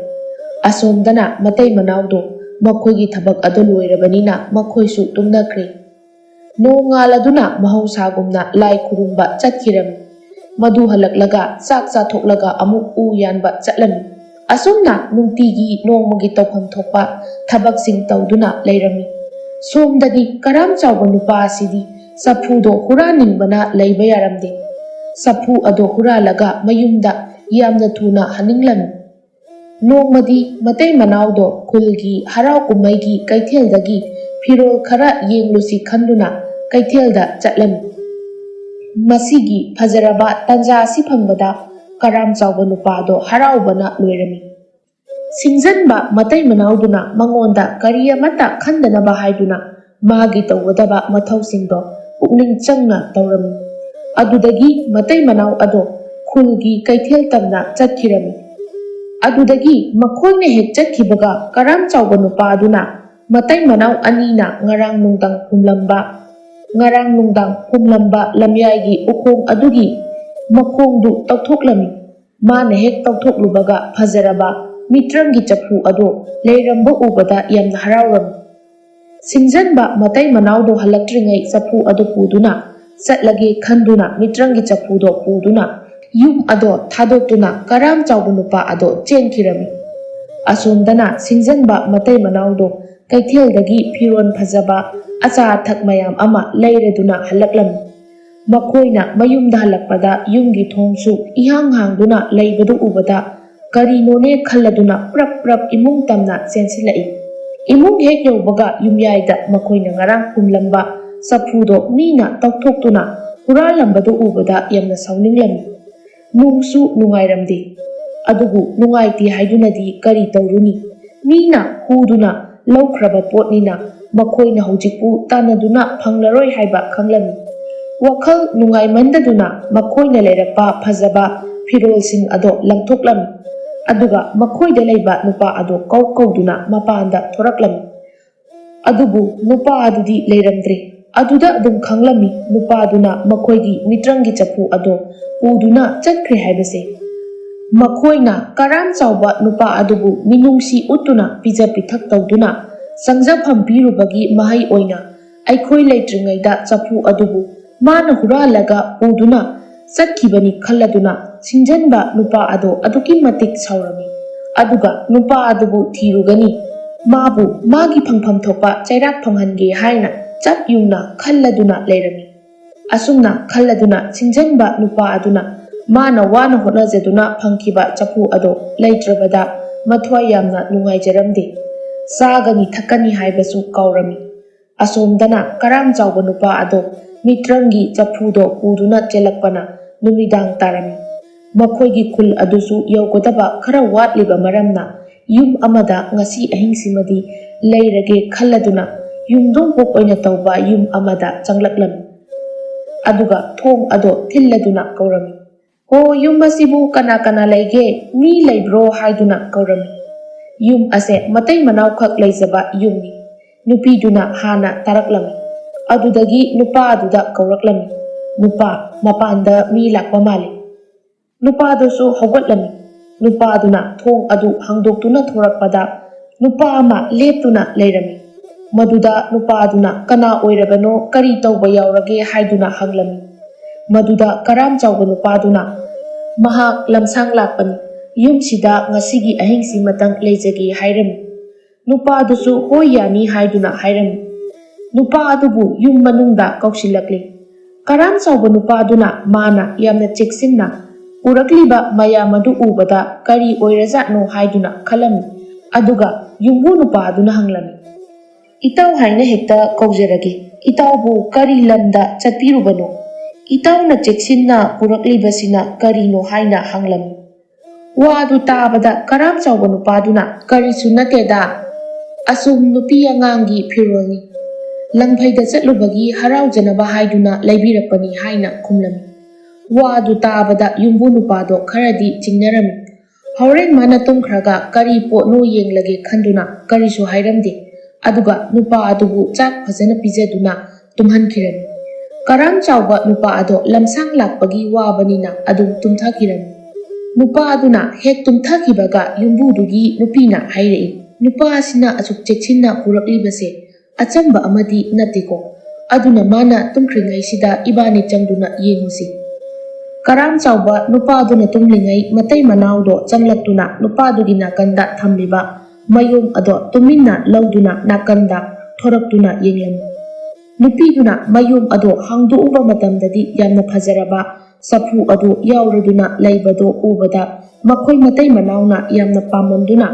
ꯑꯁꯣꯝꯗꯅ ꯃꯇꯩ ꯃꯅꯥꯎꯗꯣ ꯃꯈꯣꯏꯒꯤ ꯊꯕꯛ ꯑꯗꯨ ꯂꯣꯏꯔꯕꯅꯤꯅ ꯃꯈꯣꯏꯁꯨ ꯇꯨꯝꯅꯈ꯭ꯔꯦ꯫ ꯅꯣꯡꯉꯥꯜꯂꯗꯨꯅ ꯃꯍꯧꯁꯥꯒꯨꯝꯅ ꯂꯥꯏ ꯈꯨꯔꯨꯝꯕ ꯆꯠꯈꯤꯔꯝꯃꯤ꯫ ꯃꯗꯨ ꯍꯜꯂꯛꯂꯒ ꯆꯥꯛ ꯆꯥꯊꯣꯛꯂꯒ ꯑꯃꯨꯛ ꯎ ꯌꯥꯟꯕ ꯆꯠꯂꯝꯃꯤ꯫ ꯑꯁꯨꯝꯅ ꯅꯨꯡꯇꯤꯒꯤ ꯅꯣꯡꯃꯒꯤ ꯇꯧꯐꯝ ꯊꯣꯛꯄ ꯊꯕꯛꯁꯤꯡ ꯇꯧꯗꯨꯅ ꯂꯩꯔꯝꯃꯤ꯫ ꯁꯣꯝꯗꯗꯤ ꯀꯔꯥꯝ ꯆꯥꯎꯕ ꯅꯨꯄꯥ ꯑꯁꯤꯗꯤ ꯆꯐꯨꯗꯣ ꯍꯨꯔꯥꯟꯅꯤꯡꯕꯅ ꯂꯩꯕ ꯌꯥꯔꯝꯗꯦ꯫ ꯆꯐꯨ ꯑꯗꯣ ꯍꯨꯔꯥꯜꯂꯒ ꯃꯌꯨꯝꯗ ꯌꯥꯝꯅ ꯊꯨꯅ ꯍꯟꯅꯤꯡꯂꯝꯃꯤ꯫ ꯅꯣꯡꯃꯗꯤ ꯃꯇꯩ ꯃꯅꯥꯎꯗꯣ ꯈꯨꯜꯒꯤ ꯍꯔꯥꯎ ꯀꯨꯝꯍꯩꯒꯤ ꯀꯩꯊꯦꯜꯗꯒꯤ ꯐꯤꯔꯣꯜ ꯈꯔ ꯌꯦꯡꯂꯨꯁꯤ ꯈꯟꯗꯨꯅ ꯀꯩꯊꯦꯜꯗ ꯆꯠꯂꯝꯃꯤ꯫ ꯃꯁꯤꯒꯤ ꯐꯖꯔꯕ ꯇꯥꯟꯖꯥ ꯑꯁꯤ ꯐꯪꯕꯗ ꯀꯔꯥꯝ ꯆꯥꯎꯕ ꯅꯨꯄꯥꯗꯣ ꯍꯔꯥꯎꯕꯅ ꯂꯣꯏꯔꯝꯃꯤ꯫ ꯁꯤꯡꯖꯟꯕ ꯃꯇꯩ ꯃꯅꯥꯎꯗꯨꯅ ꯃꯉꯣꯟꯗ ꯀꯔꯤ ꯑꯃꯠꯇ ꯈꯟꯗꯅꯕ ꯍꯥꯏꯗꯨꯅ ꯃꯥꯒꯤ ꯇꯧꯒꯗꯕ ꯃꯊꯧꯁꯤꯡꯗꯣ ꯄꯨꯛꯅꯤꯡ ꯆꯪꯅ ꯇꯧꯔꯝꯃꯤ꯫ ꯑꯗꯨꯗꯒꯤ ꯃꯇꯩ ꯃꯅꯥꯎ ꯑꯗꯣ ꯈꯨꯜꯒꯤ ꯀꯩꯊꯦꯜ ꯇꯝꯅ ꯆꯠꯈꯤꯔꯝꯃꯤ꯫ ꯑꯗꯨꯗꯒꯤ ꯃꯈꯣꯏꯅ ꯍꯦꯛ ꯆꯠꯈꯤꯕꯒ ꯀꯔꯥꯝ ꯆꯥꯎꯕ ꯅꯨꯄꯥ ꯑꯗꯨꯅ ꯃꯇꯩ ꯃꯅꯥꯎ ꯑꯅꯤꯅ ꯉꯔꯥꯡ ꯅꯨꯡꯗꯥꯡ ꯐꯨꯝꯂꯝꯕ, ꯉꯔꯥꯡ ꯅꯨꯡꯗꯥꯡ ꯐꯨꯝꯂꯝꯕ ꯂꯝꯌꯥꯏꯒꯤ ꯎꯈꯣꯡ ꯑꯗꯨꯒꯤ ꯃꯈꯣꯡꯗꯨ ꯇꯧꯊꯣꯛꯂꯝꯃꯤ꯫ ꯃꯥꯅ ꯍꯦꯛ ꯇꯧꯊꯣꯛꯂꯨꯕꯒ ꯐꯖꯔꯕ ꯃꯤꯇ꯭ꯔꯪꯒꯤ ꯆꯐꯨ ꯑꯗꯨ ꯂꯩꯔꯝꯕ ꯎꯕꯗ ꯌꯥꯝꯅ ꯍꯔꯥꯎꯔꯝꯃꯤ꯫ ꯁꯤꯡꯖꯟꯕ ꯃꯇꯩ ꯃꯅꯥꯎꯗꯣ ꯍꯜꯂꯛꯇ꯭ꯔꯤꯉꯩ ꯆꯐꯨ ꯑꯗꯨ ꯄꯨꯗꯨꯅ ꯆꯠꯂꯒꯦ ꯈꯟꯗꯨꯅ ꯃꯤꯇ꯭ꯔꯪꯒꯤ ꯆꯐꯨꯗꯣ ꯄꯨꯗꯨꯅ ꯌꯨꯝ ꯑꯗꯣ ꯊꯥꯗꯣꯛꯇꯨꯅ ꯀꯔꯥꯝ ꯆꯥꯎꯕ ꯅꯨꯄꯥ ꯑꯗꯣ ꯆꯦꯟꯈꯤꯔꯝꯃꯤ꯫ ꯑꯁꯣꯝꯗꯅ ꯁꯤꯡꯖꯟꯕ ꯃꯇꯩ ꯃꯅꯥꯎꯗꯣ ꯀꯩꯊꯦꯜꯗꯒꯤ ꯐꯤꯔꯣꯜ ꯐꯖꯕ, ꯑꯆꯥ ꯑꯊꯛ ꯃꯌꯥꯝ ꯑꯃ ꯂꯩꯔꯗꯨꯅ ꯍꯜꯂꯛꯂꯝꯃꯤ꯫ ꯃꯈꯣꯏꯅ ꯃꯌꯨꯝꯗ ꯍꯜꯂꯛꯄꯗ ꯌꯨꯝꯒꯤ ꯊꯣꯡꯁꯨ ꯏꯍꯥꯡ ꯍꯥꯡꯗꯨꯅ ꯂꯩꯕꯗꯨ ꯎꯕꯗ ꯀꯔꯤꯅꯣꯅꯦ ꯈꯜꯂꯗꯨꯅ ꯄ꯭ꯔꯞ ꯄ꯭ꯔꯞ ꯏꯃꯨꯡ ꯇꯝꯅ ꯆꯦꯟꯁꯤꯜꯂꯛꯏ꯫ ꯏꯃꯨꯡ ꯍꯦꯛ ꯌꯧꯕꯒ ꯌꯨꯝꯌꯥꯏꯗ ꯃꯈꯣꯏꯅ ꯉꯔꯥꯡ ꯐꯨꯝꯂꯝꯕ ꯆꯐꯨꯗꯣ ꯃꯤꯅ ꯇꯧꯊꯣꯛꯇꯨꯅ ꯍꯨꯔꯥꯜꯂꯝꯕꯗꯨ ꯎꯕꯗ ꯌꯥꯝꯅ ꯁꯥꯎꯅꯤꯡꯂꯝꯃꯤ꯫ ꯅꯨꯡꯁꯨ ꯅꯨꯡꯉꯥꯏꯔꯝꯗꯦ꯫ ꯑꯗꯨꯕꯨ ꯅꯨꯡꯉꯥꯏꯇꯦ ꯍꯥꯏꯗꯨꯅꯗꯤ ꯀꯔꯤ ꯇꯧꯔꯨꯅꯤ? ꯃꯤꯅ ꯍꯨꯗꯨꯅ ꯂꯧꯈ꯭ꯔꯕ ꯄꯣꯠꯅꯤꯅ ꯃꯈꯣꯏꯅ ꯍꯧꯖꯤꯛꯄꯨ ꯇꯥꯟꯅꯗꯨꯅ ꯐꯪꯂꯔꯣꯏ ꯍꯥꯏꯕ ꯈꯪꯂꯝꯃꯤ꯫ ꯋꯥꯈꯜ ꯅꯨꯡꯉꯥꯏꯃꯟꯗꯗꯨꯅ ꯃꯈꯣꯏꯅ ꯂꯩꯔꯛꯄ ꯐꯖꯕ ꯐꯤꯔꯣꯜꯁꯤꯡ ꯑꯗꯣ ꯂꯪꯊꯣꯛꯂꯝꯃꯤ꯫ ꯑꯗꯨꯒ ꯃꯈꯣꯏꯗ ꯂꯩꯕ ꯅꯨꯄꯥ ꯑꯗꯣ ꯀꯧ ꯀꯧꯗꯨꯅ ꯃꯄꯥꯟꯗ ꯊꯣꯔꯛꯂꯝꯃꯤ꯫ ꯑꯗꯨꯕꯨ ꯅꯨꯄꯥ ꯑꯗꯨꯗꯤ ꯂꯩꯔꯝꯗ꯭ꯔꯦ꯫ ꯑꯗꯨꯗ ꯑꯗꯨꯝ ꯈꯪꯂꯝꯃꯤ ꯅꯨꯄꯥꯗꯨꯅ ꯃꯈꯣꯏꯒꯤ ꯃꯤꯇ꯭ꯔꯪꯒꯤ ꯆꯐꯨ ꯑꯗꯣ ꯄꯨꯗꯨꯅ ꯆꯠꯈ꯭ꯔꯦ ꯍꯥꯏꯕꯁꯦ꯫ ꯃꯈꯣꯏꯅ ꯀꯔꯥꯝ ꯆꯥꯎꯕ ꯅꯨꯄꯥ ꯑꯗꯨꯕꯨ ꯃꯤꯅꯨꯡꯁꯤ ꯎꯠꯇꯨꯅ ꯄꯤꯖ ꯄꯤꯊꯛ ꯇꯧꯗꯨꯅ ꯆꯪꯖꯐꯝ ꯄꯤꯔꯨꯕꯒꯤ ꯃꯍꯩ ꯑꯣꯏꯅ ꯑꯩꯈꯣꯏ ꯂꯩꯇ꯭ꯔꯤꯉꯩꯗ ꯆꯐꯨ ꯑꯗꯨꯕꯨ ꯃꯥꯅ ꯍꯨꯔꯥꯜꯂꯒ ꯄꯨꯗꯨꯅ ꯆꯠꯈꯤꯕꯅꯤ ꯈꯜꯂꯗꯨꯅ ꯁꯤꯡꯖꯟꯕ ꯅꯨꯄꯥ ꯑꯗꯣ ꯑꯗꯨꯛꯀꯤ ꯃꯇꯤꯛ ꯁꯥꯎꯔꯝꯃꯤ꯫ ꯑꯗꯨꯒ ꯅꯨꯄꯥ ꯑꯗꯨꯕꯨ ꯊꯤꯔꯨꯒꯅꯤ, ꯃꯥꯕꯨ ꯃꯥꯒꯤ ꯐꯪꯐꯝ ꯊꯣꯛꯄ ꯆꯩꯔꯥꯛ ꯐꯪꯍꯟꯒꯦ ꯍꯥꯏꯅ ꯆꯞ ꯌꯨꯡꯅ ꯈꯜꯂꯗꯨꯅ ꯂꯩꯔꯝꯃꯤ꯫ ꯑꯁꯨꯝꯅ ꯈꯜꯂꯗꯨꯅ ꯁꯤꯡꯖꯟꯕ ꯅꯨꯄꯥ ꯑꯗꯨꯅ ꯃꯥꯅ ꯋꯥꯅ ꯍꯣꯠꯅꯖꯗꯨꯅ ꯐꯪꯈꯤꯕ ꯆꯐꯨ ꯑꯗꯣ ꯂꯩꯇ꯭ꯔꯕꯗ ꯃꯊ꯭ꯋꯥꯏ ꯌꯥꯝꯅ ꯅꯨꯡꯉꯥꯏꯖꯔꯝꯗꯦ꯫ ꯆꯥꯒꯅꯤ ꯊꯛꯀꯅꯤ ꯍꯥꯏꯕꯁꯨ ꯀꯥꯎꯔꯝꯃꯤ꯫ ꯑꯁꯣꯝꯗꯅ ꯀꯔꯥꯝ ꯆꯥꯎꯕ ꯅꯨꯄꯥ ꯑꯗꯣ ꯃꯤꯇ꯭ꯔꯪꯒꯤ ꯆꯐꯨꯗꯣ ꯄꯨꯗꯨꯅ ꯆꯦꯜꯂꯛꯄꯅ ꯅꯨꯃꯤꯗꯥꯡ ꯇꯥꯔꯝꯃꯤ꯫ ꯃꯈꯣꯏꯒꯤ ꯈꯨꯜ ꯑꯗꯨꯁꯨ ꯌꯧꯒꯗꯕ ꯈꯔ ꯋꯥꯠꯂꯤꯕ ꯃꯔꯝꯅ ꯌꯨꯝ ꯑꯃꯗ ꯉꯁꯤ ꯑꯍꯤꯡꯁꯤꯃꯗꯤ ꯂꯩꯔꯒꯦ ꯈꯜꯂꯗꯨꯅ ꯌꯨꯝꯗꯣꯡ ꯄꯣꯛ ꯑꯣꯏꯅ ꯇꯧꯕ ꯌꯨꯝ ꯑꯃꯗ ꯆꯪꯂꯛꯂꯝꯃꯤ꯫ ꯑꯗꯨꯒ ꯊꯣꯡ ꯑꯗꯣ ꯊꯤꯜꯂꯗꯨꯅ ꯀꯧꯔꯝꯃꯤ꯫ "ꯍꯣ, ꯌꯨꯝ ꯑꯁꯤꯕꯨ ꯀꯅꯥ ꯀꯅꯥ ꯂꯩꯒꯦ? ꯃꯤ ꯂꯩꯕ꯭ꯔꯣ?" ꯍꯥꯏꯗꯨꯅ ꯀꯧꯔꯝꯃꯤ꯫ ꯌꯨꯝ ꯑꯁꯦ ꯃꯇꯩ ꯃꯅꯥꯎꯈꯛ ꯂꯩꯖꯕ ꯌꯨꯝꯅꯤ꯫ ꯅꯨꯄꯤꯗꯨꯅ ꯍꯥꯟꯅ ꯇꯥꯔꯛꯂꯝꯃꯤ꯫ ꯑꯗꯨꯗꯒꯤ ꯅꯨꯄꯥ ꯑꯗꯨꯗ ꯀꯧꯔꯛꯂꯝꯃꯤ, "ꯅꯨꯄꯥ, ꯃꯄꯥꯟꯗ ꯃꯤ ꯂꯥꯛꯄ ꯃꯥꯜꯂꯤ꯫" ꯅꯨꯄꯥꯗꯨꯁꯨ ꯍꯧꯒꯠꯂꯝꯃꯤ꯫ ꯅꯨꯄꯥꯗꯨꯅ ꯊꯣꯡ ꯑꯗꯨ ꯍꯥꯡꯗꯣꯛꯇꯨꯅ ꯊꯣꯔꯛꯄꯗ, ꯅꯨꯄꯥ ꯑꯃ ꯂꯦꯞꯇꯨꯅ ꯂꯩꯔꯝꯃꯤ꯫ ꯃꯗꯨꯗ ꯅꯨꯄꯥꯗꯨꯅ ꯀꯅꯥ ꯑꯣꯏꯔꯕꯅꯣ, ꯀꯔꯤ ꯇꯧꯕ ꯌꯥꯎꯔꯒꯦ ꯍꯥꯏꯗꯨꯅ ꯍꯪꯂꯝꯃꯤ꯫ ꯃꯗꯨꯗ ꯀꯔꯥꯝ ꯆꯥꯎꯕ ꯅꯨꯄꯥꯗꯨꯅ, "ꯃꯍꯥꯛ ꯂꯝꯁꯥꯡ ꯂꯥꯛꯄꯅꯤ, ꯌꯨꯝꯁꯤꯗ ꯉꯁꯤꯒꯤ ꯑꯍꯤꯡꯁꯤꯃꯇꯪ ꯂꯩꯖꯒꯦ" ꯍꯥꯏꯔꯝꯃꯤ꯫ ꯅꯨꯄꯥꯗꯨꯁꯨ "ꯍꯣꯏ, ꯌꯥꯅꯤ" ꯍꯥꯏꯗꯨꯅ ꯍꯥꯏꯔꯝꯃꯤ꯫ ꯅꯨꯄꯥ ꯑꯗꯨꯕꯨ ꯌꯨꯝ ꯃꯅꯨꯡꯗ ꯀꯧꯁꯤꯜꯂꯛꯂꯤ꯫ ꯀꯔꯥꯝ ꯆꯥꯎꯕ ꯅꯨꯄꯥꯗꯨꯅ ꯃꯥꯅ ꯌꯥꯝꯅ ꯆꯦꯛꯁꯤꯟꯅ ꯎꯔꯛꯂꯤꯕ ꯃꯌꯥꯝ ꯑꯗꯨ ꯎꯕꯗ ꯀꯔꯤ ꯑꯣꯏꯔꯖꯥꯠꯅꯣ ꯍꯥꯏꯗꯨꯅ ꯈꯜꯂꯝꯃꯤ꯫ ꯑꯗꯨꯒ ꯌꯨꯝꯕꯨ ꯅꯨꯄꯥ ꯑꯗꯨꯅ ꯍꯪꯂꯝꯃꯤ, "ꯏꯇꯥꯎ ꯍꯥꯏꯅ ꯍꯦꯛꯇ ꯀꯧꯖꯔꯒꯦ꯫ ꯏꯇꯥꯎꯕꯨ ꯀꯔꯤ ꯂꯝꯗ ꯆꯠꯄꯤꯔꯨꯕꯅꯣ? ꯏꯇꯥꯎꯅ ꯆꯦꯛꯁꯤꯟꯅ ꯄꯨꯔꯛꯂꯤꯕꯁꯤꯅ ꯀꯔꯤꯅꯣ?" ꯍꯥꯏꯅ ꯍꯪꯂꯝꯃꯤ꯫ ꯋꯥꯗꯨ ꯇꯥꯕꯗ ꯀꯔꯥꯝ ꯆꯥꯎꯕ ꯅꯨꯄꯥꯗꯨꯅ, "ꯀꯔꯤꯁꯨ ꯅꯠꯇꯦꯗ, ꯑꯁꯨꯝ ꯅꯨꯄꯤ ꯑꯉꯥꯡꯒꯤ ꯐꯤꯔꯣꯜꯅꯤ꯫ ꯂꯪꯐꯩꯗ ꯆꯠꯂꯨꯕꯒꯤ ꯍꯔꯥꯎꯖꯅꯕ ꯍꯥꯏꯗꯨꯅ ꯂꯩꯕꯤꯔꯛꯄꯅꯤ" ꯍꯥꯏꯅ ꯈꯨꯝꯂꯝꯃꯤ꯫ ꯋꯥꯗꯨ ꯇꯥꯕꯗ ꯌꯨꯝꯕꯨ ꯅꯨꯄꯥꯗꯣ ꯈꯔꯗꯤ ꯆꯤꯡꯅꯔꯝꯃꯤ꯫ ꯍꯣꯔꯦꯟ ꯃꯥꯅ ꯇꯨꯝꯈ꯭ꯔꯒ ꯀꯔꯤ ꯄꯣꯠꯅꯣ ꯌꯦꯡꯂꯒꯦ ꯈꯟꯗꯨꯅ ꯀꯔꯤꯁꯨ ꯍꯥꯏꯔꯝꯗꯦ꯫ ꯑꯗꯨꯒ ꯅꯨꯄꯥ ꯑꯗꯨꯕꯨ ꯆꯥꯛ ꯐꯖꯅ ꯄꯤꯖꯗꯨꯅ ꯇꯨꯝꯍꯟꯈꯤꯔꯝꯃꯤ꯫ ꯀꯔꯥꯝ ꯆꯥꯎꯕ ꯅꯨꯄꯥ ꯑꯗꯣ ꯂꯝꯁꯥꯡ ꯂꯥꯛꯄꯒꯤ ꯋꯥꯕꯅꯤꯅ ꯑꯗꯨꯝ ꯇꯨꯝꯊꯈꯤꯔꯝꯃꯤ꯫ ꯅꯨꯄꯥ ꯑꯗꯨꯅ ꯍꯦꯛ ꯇꯨꯝꯊꯈꯤꯕꯒ ꯌꯨꯝꯕꯨꯗꯨꯒꯤ ꯅꯨꯄꯤꯅ ꯍꯥꯏꯔꯛꯏ, "ꯅꯨꯄꯥ ꯑꯁꯤꯅ ꯑꯁꯨꯛ ꯆꯦꯛꯁꯤꯟꯅ ꯄꯨꯔꯛꯂꯤꯕꯁꯦ ꯑꯆꯝꯕ ꯑꯃꯗꯤ ꯅꯠꯇꯦꯀꯣ꯫ ꯑꯗꯨꯅ ꯃꯥꯅ ꯇꯨꯝꯈ꯭ꯔꯤꯉꯩꯁꯤꯗ ꯏꯕꯥꯅꯤ ꯆꯪꯗꯨꯅ ꯌꯦꯡꯉꯨꯁꯤ꯫" ꯀꯔꯥꯝ ꯆꯥꯎꯕ ꯅꯨꯄꯥꯗꯨꯅ ꯇꯨꯝꯂꯤꯉꯩ ꯃꯇꯩ ꯃꯅꯥꯎꯗꯣ ꯆꯪꯂꯛꯇꯨꯅ ꯅꯨꯄꯥꯗꯨꯒꯤ ꯅꯥꯀꯟꯗ ꯊꯝꯂꯤꯕ ꯃꯌꯨꯝ ꯑꯗꯣ ꯇꯨꯃꯤꯟꯅ ꯂꯧꯗꯨꯅ ꯅꯥꯀꯟꯗ ꯊꯣꯔꯛꯇꯨꯅ ꯌꯦꯡꯂꯝꯃꯤ꯫ ꯅꯨꯄꯤꯗꯨꯅ ꯃꯌꯨꯝ ꯑꯗꯣ ꯍꯥꯡꯗꯣꯛꯎꯕ ꯃꯇꯝꯗꯗꯤ ꯌꯥꯝꯅ ꯐꯖꯔꯕ ꯆꯐꯨ ꯑꯗꯨ ꯌꯥꯎꯔꯗꯨꯅ ꯂꯩꯕꯗꯣ ꯎꯕꯗ ꯃꯈꯣꯏ ꯃꯇꯩ ꯃꯅꯥꯎꯅ ꯌꯥꯝꯅ ꯄꯥꯝꯃꯟꯗꯨꯅ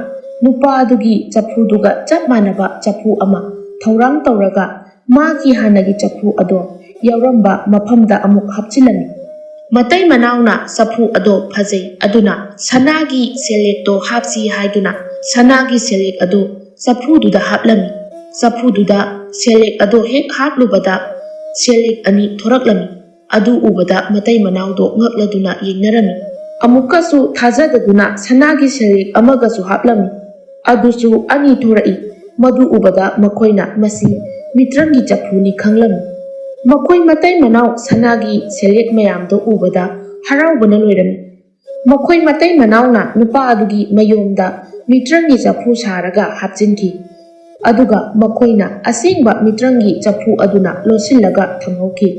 ꯅꯨꯄꯥ ꯑꯗꯨꯒꯤ ꯆꯐꯨꯗꯨꯒ ꯆꯞ ꯃꯥꯟꯅꯕ ꯆꯐꯨ ꯑꯃ ꯊꯧꯔꯥꯡ ꯇꯧꯔꯒ ꯃꯥꯒꯤ ꯍꯥꯟꯅꯒꯤ ꯆꯐꯨ ꯑꯗꯣ ꯌꯥꯎꯔꯝꯕ ꯃꯐꯝꯗ ꯑꯃꯨꯛ ꯍꯥꯞꯆꯤꯜꯂꯝꯃꯤ꯫ ꯃꯇꯩ ꯃꯅꯥꯎꯅ ꯆꯐꯨ ꯑꯗꯣ ꯐꯖꯩ, ꯑꯗꯨꯅ ꯁꯅꯥꯒꯤ ꯁꯦꯂꯦꯛꯇꯣ ꯍꯥꯞꯁꯤ ꯍꯥꯏꯗꯨꯅ ꯁꯅꯥꯒꯤ ꯁꯦꯂꯦꯛ ꯑꯗꯨ ꯆꯐꯨꯗꯨꯗ ꯍꯥꯞꯂꯝꯃꯤ꯫ ꯆꯐꯨꯗꯨꯗ ꯁꯦꯂꯦꯛ ꯑꯗꯣ ꯍꯦꯛ ꯍꯥꯞꯂꯨꯕꯗ ꯁꯦꯂꯦꯛ ꯑꯅꯤ ꯊꯣꯔꯛꯂꯝꯃꯤ꯫ ꯑꯗꯨ ꯎꯕꯗ ꯃꯇꯩ ꯃꯅꯥꯎꯗꯣ ꯉꯛꯂꯗꯨꯅ ꯌꯦꯡꯅꯔꯝꯃꯤ꯫ ꯑꯃꯨꯛꯀꯁꯨ ꯊꯥꯖꯗꯗꯨꯅ ꯁꯅꯥꯒꯤ ꯁꯦꯜꯌꯦꯛ ꯑꯃꯒꯁꯨ ꯍꯥꯞꯂꯝꯃꯤ꯫ ꯑꯗꯨꯁꯨ ꯑꯅꯤ ꯊꯣꯔꯛꯏ꯫ ꯃꯗꯨ ꯎꯕꯗ ꯃꯈꯣꯏꯅ ꯃꯁꯤ ꯃꯤꯇ꯭ꯔꯪꯒꯤ ꯆꯐꯨꯅꯤ ꯈꯪꯂꯝꯃꯤ꯫ ꯃꯈꯣꯏ ꯃꯇꯩ ꯃꯅꯥꯎ ꯁꯅꯥꯒꯤ ꯁꯦꯜꯌꯦꯛ ꯃꯌꯥꯝꯗꯣ ꯎꯕꯗ ꯍꯔꯥꯎꯕꯅ ꯂꯣꯏꯔꯝꯃꯤ꯫ ꯃꯈꯣꯏ ꯃꯇꯩ ꯃꯅꯥꯎꯅ ꯅꯨꯄꯥ ꯑꯗꯨꯒꯤ ꯃꯌꯣꯝꯗ ꯃꯤꯇ꯭ꯔꯪꯒꯤ ꯆꯐꯨ ꯁꯥꯔꯒ ꯍꯥꯞꯆꯤꯟꯈꯤ꯫ ꯑꯗꯨꯒ ꯃꯈꯣꯏꯅ ꯑꯁꯦꯡꯕ ꯃꯤꯇ꯭ꯔꯪꯒꯤ ꯆꯐꯨ ꯑꯗꯨꯅ ꯂꯣꯠꯁꯤꯜꯂꯒ ꯊꯝꯍꯧꯈꯤ꯫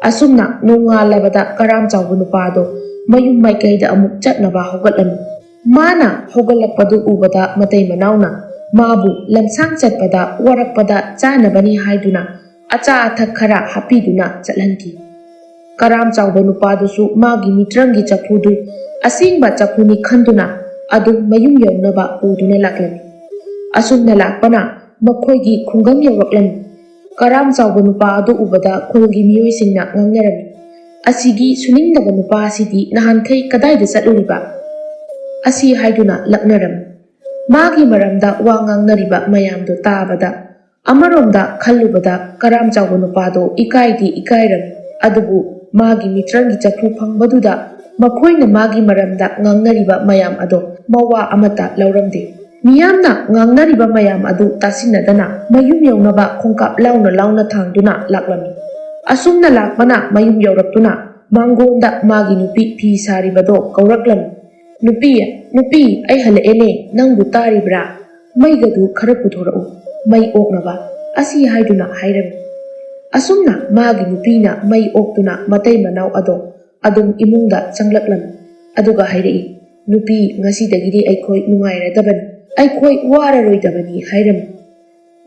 ꯑꯁꯨꯝꯅ ꯅꯣꯡꯉꯥꯜꯂꯕꯗ ꯀꯔꯥꯝ ꯆꯥꯎꯕ ꯅꯨꯄꯥꯗꯣ ꯃꯌꯨꯝ ꯃꯥꯏꯀꯩꯗ ꯑꯃꯨꯛ ꯆꯠꯅꯕ ꯍꯧꯒꯠꯂꯝꯃꯤ꯫ ꯃꯥꯅ ꯍꯧꯒꯠꯂꯛꯄꯗꯨ ꯎꯕꯗ ꯃꯇꯩ ꯃꯅꯥꯎꯅ ꯃꯥꯕꯨ ꯂꯝꯁꯥꯡ ꯆꯠꯄꯗ ꯋꯥꯔꯛꯄꯗ ꯆꯥꯅꯕꯅꯤ ꯍꯥꯏꯗꯨꯅ ꯑꯆꯥ ꯑꯊꯛ ꯈꯔ ꯍꯥꯞꯄꯤꯗꯨꯅ ꯆꯠꯍꯟꯈꯤ꯫ ꯀꯔꯥꯝ ꯆꯥꯎꯕ ꯅꯨꯄꯥꯗꯨꯁꯨ ꯃꯥꯒꯤ ꯃꯤꯇ꯭ꯔꯪꯒꯤ ꯆꯐꯨꯗꯨ ꯑꯁꯦꯡꯕ ꯆꯐꯨꯅꯤ ꯈꯟꯗꯨꯅ ꯑꯗꯨꯝ ꯃꯌꯨꯝ ꯌꯧꯅꯕ ꯄꯨꯗꯨꯅ ꯂꯥꯛꯂꯝꯃꯤ꯫ ꯑꯁꯨꯝꯅ ꯂꯥꯛꯄꯅ ꯃꯈꯣꯏꯒꯤ ꯈꯨꯡꯒꯪ ꯌꯧꯔꯛꯂꯝꯃꯤ꯫ ꯀꯔꯥꯝ ꯆꯥꯎꯕ ꯅꯨꯄꯥ ꯑꯗꯨ ꯎꯕꯗ ꯈꯨꯜꯒꯤ ꯃꯤꯑꯣꯏꯁꯤꯡꯅ ꯉꯥꯡꯅꯔꯝꯃꯤ, "ꯑꯁꯤꯒꯤ ꯁꯨꯅꯤꯡꯗꯕ ꯅꯨꯄꯥ ꯑꯁꯤꯗꯤ ꯅꯍꯥꯟꯈꯩ ꯀꯗꯥꯏꯗ ꯆꯠꯂꯨꯔꯤꯕ?" ꯑꯁꯤ ꯍꯥꯏꯗꯨꯅ ꯂꯛꯅꯔꯝꯃꯤ꯫ ꯃꯥꯒꯤ ꯃꯔꯝꯗ ꯋꯥ ꯉꯥꯡꯅꯔꯤꯕ ꯃꯌꯥꯝꯗꯨ ꯇꯥꯕꯗ, ꯑꯃꯔꯣꯝꯗ ꯈꯜꯂꯨꯕꯗ ꯀꯔꯥꯝ ꯆꯥꯎꯕ ꯅꯨꯄꯥꯗꯣ ꯏꯀꯥꯏꯗꯤ ꯏꯀꯥꯏꯔꯝꯃꯤ꯫ ꯑꯗꯨꯕꯨ ꯃꯥꯒꯤ ꯃꯤꯇ꯭ꯔꯪꯒꯤ ꯆꯐꯨ ꯐꯪꯕꯗꯨꯗ ꯃꯈꯣꯏꯅ ꯃꯥꯒꯤ ꯃꯔꯝꯗ ꯉꯥꯡꯅꯔꯤꯕ ꯃꯌꯥꯝ ꯑꯗꯣ ꯃꯋꯥ ꯑꯃꯠꯇ ꯂꯧꯔꯝꯗꯦ꯫ ꯃꯤꯌꯥꯝꯅ ꯉꯥꯡꯅꯔꯤꯕ ꯃꯌꯥꯝ ꯑꯗꯨ ꯇꯥꯁꯤꯟꯅꯗꯅ ꯃꯌꯨꯝ ꯌꯧꯅꯕ ꯈꯣꯡꯀꯥꯞ ꯂꯥꯎꯅ ꯂꯥꯎꯅ ꯊꯥꯡꯗꯨꯅ ꯂꯥꯛꯂꯝꯃꯤ꯫ ꯑꯁꯨꯝꯅ ꯂꯥꯛꯄꯅ ꯃꯌꯨꯝ ꯌꯧꯔꯛꯇꯨꯅ ꯃꯥꯡꯒꯣꯟꯗ ꯃꯥꯒꯤ ꯅꯨꯄꯤ ꯐꯤ ꯁꯥꯔꯤꯕꯗꯣ ꯀꯧꯔꯛꯂꯝꯃꯤ꯫ "ꯅꯨꯄꯤ, ꯅꯨꯄꯤ, ꯑꯩ ꯍꯜꯂꯛꯑꯦꯅꯦ, ꯅꯪꯕꯨ ꯇꯥꯔꯤꯕ꯭ꯔꯥ? ꯃꯩꯒꯗꯨ ꯈꯔ ꯄꯨꯊꯣꯔꯛꯎ, ꯃꯩ ꯑꯣꯛꯅꯕ," ꯑꯁꯤ ꯍꯥꯏꯗꯨꯅ ꯍꯥꯏꯔꯝꯃꯤ꯫ ꯑꯁꯨꯝꯅ ꯃꯥꯒꯤ ꯅꯨꯄꯤꯅ ꯃꯩ ꯑꯣꯛꯇꯨꯅ ꯃꯇꯩ ꯃꯅꯥꯎ ꯑꯗꯣ ꯑꯗꯨꯝ ꯏꯃꯨꯡꯗ ꯆꯪꯂꯛꯂꯝꯃꯤ꯫ ꯑꯗꯨꯒ ꯍꯥꯏꯔꯛꯏ, "ꯅꯨꯄꯤ, ꯉꯁꯤꯗꯒꯤꯗꯤ ꯑꯩꯈꯣꯏ ꯅꯨꯡꯉꯥꯏꯔꯗꯕꯅꯤ, ꯑꯩꯈꯣꯏ ꯋꯥꯔꯔꯣꯏꯗꯕꯅꯤ," ꯍꯥꯏꯔꯝꯃꯤ꯫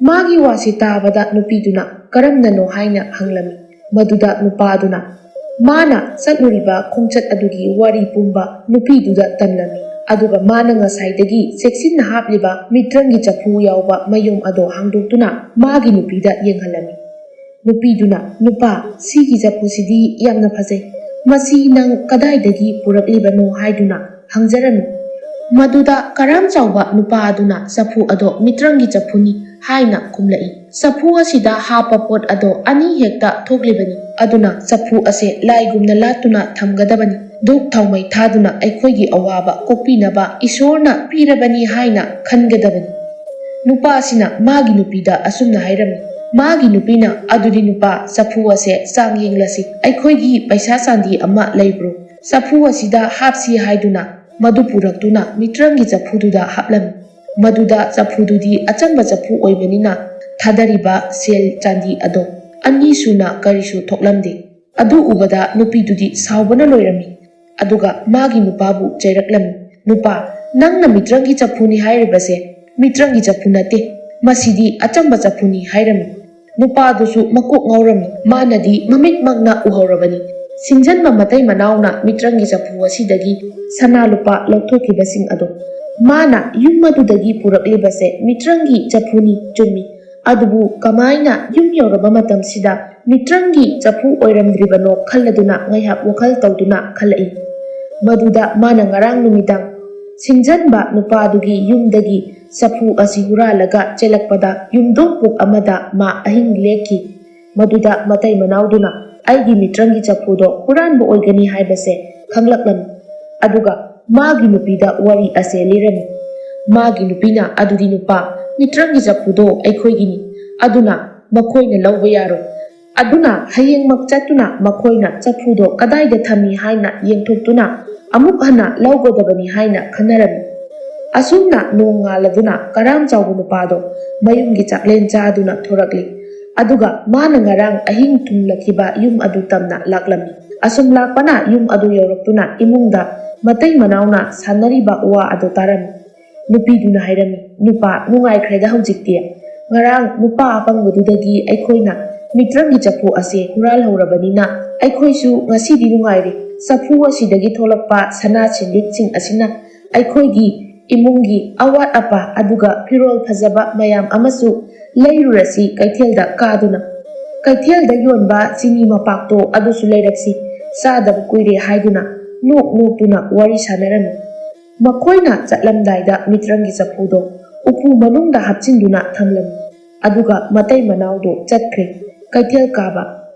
ꯃꯥꯒꯤ ꯋꯥꯁꯤ ꯇꯥꯕꯗ ꯅꯨꯄꯤꯗꯨꯅ ꯀꯔꯝꯅꯅꯣ ꯍꯥꯏꯅ ꯍꯪꯂꯝꯃꯤ꯫ ꯃꯗꯨꯗ ꯅꯨꯄꯥꯗꯨꯅ ꯃꯥꯅ ꯆꯠꯂꯨꯔꯤꯕ ꯈꯣꯡꯆꯠ ꯑꯗꯨꯒꯤ ꯋꯥꯔꯤ ꯄꯨꯝꯕ ꯅꯨꯄꯤꯗꯨꯗ ꯇꯝꯂꯝꯃꯤ꯫ ꯑꯗꯨꯒ ꯃꯥꯅ ꯉꯁꯥꯏꯗꯒꯤ ꯆꯦꯛꯁꯤꯟꯅ ꯍꯥꯞꯂꯤꯕ ꯃꯤꯇ꯭ꯔꯪꯒꯤ ꯆꯐꯨ ꯌꯥꯎꯕ ꯃꯌꯨꯝ ꯑꯗꯣ ꯍꯥꯡꯗꯣꯛꯇꯨꯅ ꯃꯥꯒꯤ ꯅꯨꯄꯤꯗ ꯌꯦꯡꯍꯜꯂꯝꯃꯤ꯫ ꯅꯨꯄꯤꯗꯨꯅ, "ꯅꯨꯄꯥ, ꯁꯤꯒꯤ ꯆꯐꯨꯁꯤꯗꯤ ꯌꯥꯝꯅ ꯐꯖꯩ꯫ ꯃꯁꯤ ꯅꯪ ꯀꯗꯥꯏꯗꯒꯤ ꯄꯨꯔꯛꯂꯤꯕꯅꯣ?" ꯍꯥꯏꯗꯨꯅ ꯍꯪꯖꯔꯝꯃꯤ꯫ ꯃꯗꯨꯗ ꯀꯔꯥꯝ ꯆꯥꯎꯕ ꯅꯨꯄꯥ ꯑꯗꯨꯅ ꯆꯐꯨ ꯑꯗꯣ ꯃꯤꯇ꯭ꯔꯪꯒꯤ ꯆꯐꯨꯅꯤ ꯍꯥꯏꯅ ꯈꯨꯝꯂꯛꯏ꯫ "ꯆꯐꯨ ꯑꯁꯤꯗ ꯍꯥꯞꯄ ꯄꯣꯠ ꯑꯗꯣ ꯑꯅꯤ ꯍꯦꯛꯇ ꯊꯣꯛꯂꯤꯕꯅꯤ, ꯑꯗꯨꯅ ꯆꯐꯨ ꯑꯁꯦ ꯂꯥꯏꯒꯨꯝꯅ ꯂꯥꯠꯇꯨꯅ ꯊꯝꯒꯗꯕꯅꯤ꯫ ꯙꯨꯞ ꯊꯥꯎꯃꯩ ꯊꯥꯗꯨꯅ ꯑꯩꯈꯣꯏꯒꯤ ꯑꯋꯥꯕ ꯀꯣꯛꯄꯤꯅꯕ ꯏꯁꯣꯔꯅ ꯄꯤꯔꯕꯅꯤ ꯍꯥꯏꯅ ꯈꯟꯒꯗꯕꯅꯤ"꯫ ꯅꯨꯄꯥ ꯑꯁꯤꯅ ꯃꯥꯒꯤ ꯅꯨꯄꯤꯗ ꯑꯁꯨꯝꯅ ꯍꯥꯏꯔꯝꯃꯤ꯫ ꯃꯥꯒꯤ ꯅꯨꯄꯤꯅ, "ꯑꯗꯨꯗꯤ ꯅꯨꯄꯥ, ꯆꯐꯨ ꯑꯁꯦ ꯆꯥꯡ ꯌꯦꯡꯂꯁꯤ꯫ ꯑꯩꯈꯣꯏꯒꯤ ꯄꯩꯁꯥ ꯆꯥꯟꯗꯤ ꯑꯃ ꯂꯩꯕ꯭ꯔꯣ? ꯆꯐꯨ ꯑꯁꯤꯗ ꯍꯥꯞꯁꯤ" ꯍꯥꯏꯗꯨꯅ ꯃꯗꯨ ꯄꯨꯔꯛꯇꯨꯅ ꯃꯤꯇ꯭ꯔꯪꯒꯤ ꯆꯐꯨꯗꯨꯗ ꯍꯥꯞꯂꯝꯃꯤ꯫ ꯃꯗꯨꯗ ꯆꯐꯨꯗꯨꯗꯤ ꯑꯆꯝꯕ ꯆꯐꯨ ꯑꯣꯏꯕꯅꯤꯅ ꯊꯥꯗꯔꯤꯕ ꯁꯦꯜ ꯆꯥꯟꯗꯤ ꯑꯗꯣ ꯑꯅꯤ ꯁꯨꯅ ꯀꯔꯤꯁꯨ ꯊꯣꯛꯂꯝꯗꯦ꯫ ꯑꯗꯨ ꯎꯕꯗ ꯅꯨꯄꯤꯗꯨꯗꯤ ꯁꯥꯎꯕꯅ ꯂꯣꯏꯔꯝꯃꯤ꯫ ꯑꯗꯨꯒ ꯃꯥꯒꯤ ꯅꯨꯄꯥꯕꯨ ꯆꯩꯔꯛꯂꯝꯃꯤ꯫ "ꯅꯨꯄꯥ, ꯅꯪꯅ ꯃꯤꯇ꯭ꯔꯪꯒꯤ ꯆꯐꯨꯅꯤ ꯍꯥꯏꯔꯤꯕꯁꯦ ꯃꯤꯇ꯭ꯔꯪꯒꯤ ꯆꯐꯨ ꯅꯠꯇꯦ, ꯃꯁꯤꯗꯤ ꯑꯆꯝꯕ ꯆꯐꯨꯅꯤ" ꯍꯥꯏꯔꯝꯃꯤ꯫ ꯅꯨꯄꯥꯗꯨꯁꯨ ꯃꯀꯣꯛ ꯉꯥꯎꯔꯝꯃꯤ꯫ ꯃꯥꯅꯗꯤ ꯃꯃꯤꯠꯃꯛꯅ ꯎꯍꯧꯔꯕꯅꯤ ꯁꯤꯡꯖꯟꯕ ꯃꯇꯩ ꯃꯅꯥꯎꯅ ꯃꯤꯇ꯭ꯔꯪꯒꯤ ꯆꯐꯨ ꯑꯁꯤꯗꯒꯤ ꯁꯅꯥ ꯂꯨꯄꯥ ꯂꯧꯊꯣꯛꯈꯤꯕꯁꯤꯡ ꯑꯗꯣ꯫ ꯃꯥꯅ ꯌꯨꯝ ꯑꯗꯨꯗꯒꯤ ꯄꯨꯔꯛꯂꯤꯕꯁꯦ ꯃꯤꯇ꯭ꯔꯪꯒꯤ ꯆꯐꯨꯅꯤ, ꯆꯨꯝꯃꯤ꯫ ꯑꯗꯨꯕꯨ ꯀꯃꯥꯏꯅ ꯌꯨꯝ ꯌꯧꯔꯕ ꯃꯇꯝꯁꯤꯗ ꯃꯤꯇ꯭ꯔꯪꯒꯤ ꯆꯐꯨ ꯑꯣꯏꯔꯝꯗ꯭ꯔꯤꯕꯅꯣ ꯈꯜꯂꯗꯨꯅ ꯉꯥꯏꯍꯥꯛ ꯋꯥꯈꯜ ꯇꯧꯗꯨꯅ ꯈꯜꯂꯛꯏ꯫ ꯃꯗꯨꯗ ꯃꯥꯅ ꯉꯔꯥꯡ ꯅꯨꯃꯤꯗꯥꯡ ꯁꯤꯡꯖꯟꯕ ꯅꯨꯄꯥꯗꯨꯒꯤ ꯌꯨꯝꯗꯒꯤ ꯆꯐꯨ ꯑꯁꯤ ꯍꯨꯔꯥꯜꯂꯒ ꯆꯦꯜꯂꯛꯄꯗ ꯌꯨꯝꯗꯣꯡ ꯄꯨꯛ ꯑꯃꯗ ꯃꯥ ꯑꯍꯤꯡ ꯂꯦꯛꯈꯤ꯫ ꯃꯗꯨꯗ ꯃꯇꯩ ꯃꯅꯥꯎꯗꯨꯅ ꯑꯩꯒꯤ ꯃꯤꯇ꯭ꯔꯪꯒꯤ ꯆꯐꯨꯗꯣ ꯍꯨꯔꯥꯟꯕ ꯑꯣꯏꯒꯅꯤ ꯍꯥꯏꯕꯁꯦ ꯈꯪꯂꯛꯂꯝꯃꯤ꯫ ꯑꯗꯨꯒ ꯃꯥꯒꯤ ꯅꯨꯄꯤꯗ ꯋꯥꯔꯤ ꯑꯁꯦ ꯂꯤꯔꯝꯃꯤ꯫ ꯃꯥꯒꯤ ꯅꯨꯄꯤꯅ, "ꯑꯗꯨꯗꯤ ꯅꯨꯄꯥ, ꯃꯤꯇ꯭ꯔꯪꯒꯤ ꯆꯐꯨꯗꯣ ꯑꯩꯈꯣꯏꯒꯤꯅꯤ, ꯑꯗꯨꯅ ꯃꯈꯣꯏꯅ ꯂꯧꯕ ꯌꯥꯔꯣꯏ꯫ ꯑꯗꯨꯅ ꯍꯌꯦꯡꯃꯛ ꯆꯠꯇꯨꯅ ꯃꯈꯣꯏꯅ ꯆꯐꯨꯗꯣ ꯀꯗꯥꯏꯗ ꯊꯝꯃꯤ ꯍꯥꯏꯅ ꯌꯦꯡꯊꯣꯛꯇꯨꯅ ꯑꯃꯨꯛ ꯍꯟꯅ ꯂꯧꯒꯗꯕꯅꯤ" ꯍꯥꯏꯅ ꯈꯟꯅꯔꯝꯃꯤ꯫ ꯑꯁꯨꯝꯅ ꯅꯣꯡꯉꯥꯜꯂꯗꯨꯅ ꯀꯔꯥꯝ ꯆꯥꯎꯕ ꯅꯨꯄꯥꯗꯣ ꯃꯌꯨꯝꯒꯤ ꯆꯥꯛꯂꯦꯟ ꯆꯥꯗꯨꯅ ꯊꯣꯔꯛꯂꯤ꯫ ꯑꯗꯨꯒ ꯃꯥꯅ ꯉꯔꯥꯡ ꯑꯍꯤꯡ ꯊꯨꯡꯂꯈꯤꯕ ꯌꯨꯝ ꯑꯗꯨ ꯇꯝꯅ ꯂꯥꯛꯂꯝꯃꯤ꯫ ꯑꯁꯨꯝ ꯂꯥꯛꯄꯅ ꯌꯨꯝ ꯑꯗꯨ ꯌꯧꯔꯛꯇꯨꯅ ꯏꯃꯨꯡꯗ ꯃꯇꯩ ꯃꯅꯥꯎꯅ ꯁꯥꯟꯅꯔꯤꯕ ꯋꯥ ꯑꯗꯨ ꯇꯥꯔꯝꯃꯤ꯫ ꯅꯨꯄꯤꯗꯨꯅ ꯍꯥꯏꯔꯝꯃꯤ, "ꯅꯨꯄꯥ, ꯅꯨꯡꯉꯥꯏꯈ꯭ꯔꯦꯗ ꯍꯧꯖꯤꯛꯇꯤ꯫ ꯉꯔꯥꯡ ꯅꯨꯄꯥ ꯑꯄꯪꯕꯗꯨꯗꯒꯤ ꯑꯩꯈꯣꯏꯅ ꯃꯤꯇ꯭ꯔꯪꯒꯤ ꯆꯐꯨ ꯑꯁꯦ ꯍꯨꯔꯥꯜꯍꯧꯔꯕꯅꯤꯅ ꯑꯩꯈꯣꯏꯁꯨ ꯉꯁꯤꯗꯤ ꯅꯨꯡꯉꯥꯏꯔꯦ꯫ ꯆꯐꯨ ꯑꯁꯤꯗꯒꯤ ꯊꯣꯛꯂꯛꯄ ꯁꯅꯥ ꯁꯤꯟꯂꯤꯛꯁꯤꯡ ꯑꯁꯤꯅ ꯑꯩꯈꯣꯏꯒꯤ ꯏꯃꯨꯡꯒꯤ ꯑꯋꯥꯠ ꯑꯄꯥ, ꯑꯗꯨꯒ ꯐꯤꯔꯣꯜ ꯐꯖꯕ ꯃꯌꯥꯝ ꯑꯃꯁꯨ ꯂꯩꯔꯨꯔꯁꯤ ꯀꯩꯊꯦꯜꯗ ꯀꯥꯗꯨꯅ꯫ ꯀꯩꯊꯦꯜꯗ ꯌꯣꯟꯕ ꯆꯤꯅꯤ ꯃꯄꯥꯛꯇꯣ ꯑꯗꯨꯁꯨ ꯂꯩꯔꯛꯁꯤ, ꯆꯥꯗꯕ ꯀꯨꯏꯔꯦ" ꯍꯥꯏꯗꯨꯅ ꯅꯣꯛ ꯅꯣꯛꯇꯨꯅ ꯋꯥꯔꯤ ꯁꯥꯟꯅꯔꯝꯃꯤ꯫ ꯃꯈꯣꯏꯅ ꯆꯠꯂꯝꯗꯥꯏꯗ ꯃꯤꯇ꯭ꯔꯪꯒꯤ ꯆꯐꯨꯗꯣ ꯎꯄꯨ ꯃꯅꯨꯡꯗ ꯍꯥꯞꯆꯤꯟꯗꯨꯅ ꯊꯝꯂꯝꯃꯤ꯫ ꯑꯗꯨꯒ ꯃꯇꯩ ꯃꯅꯥꯎꯗꯣ ꯆꯠꯈ꯭ꯔꯦ꯫ ꯀꯩꯊꯦꯜ ꯀꯥꯕ꯫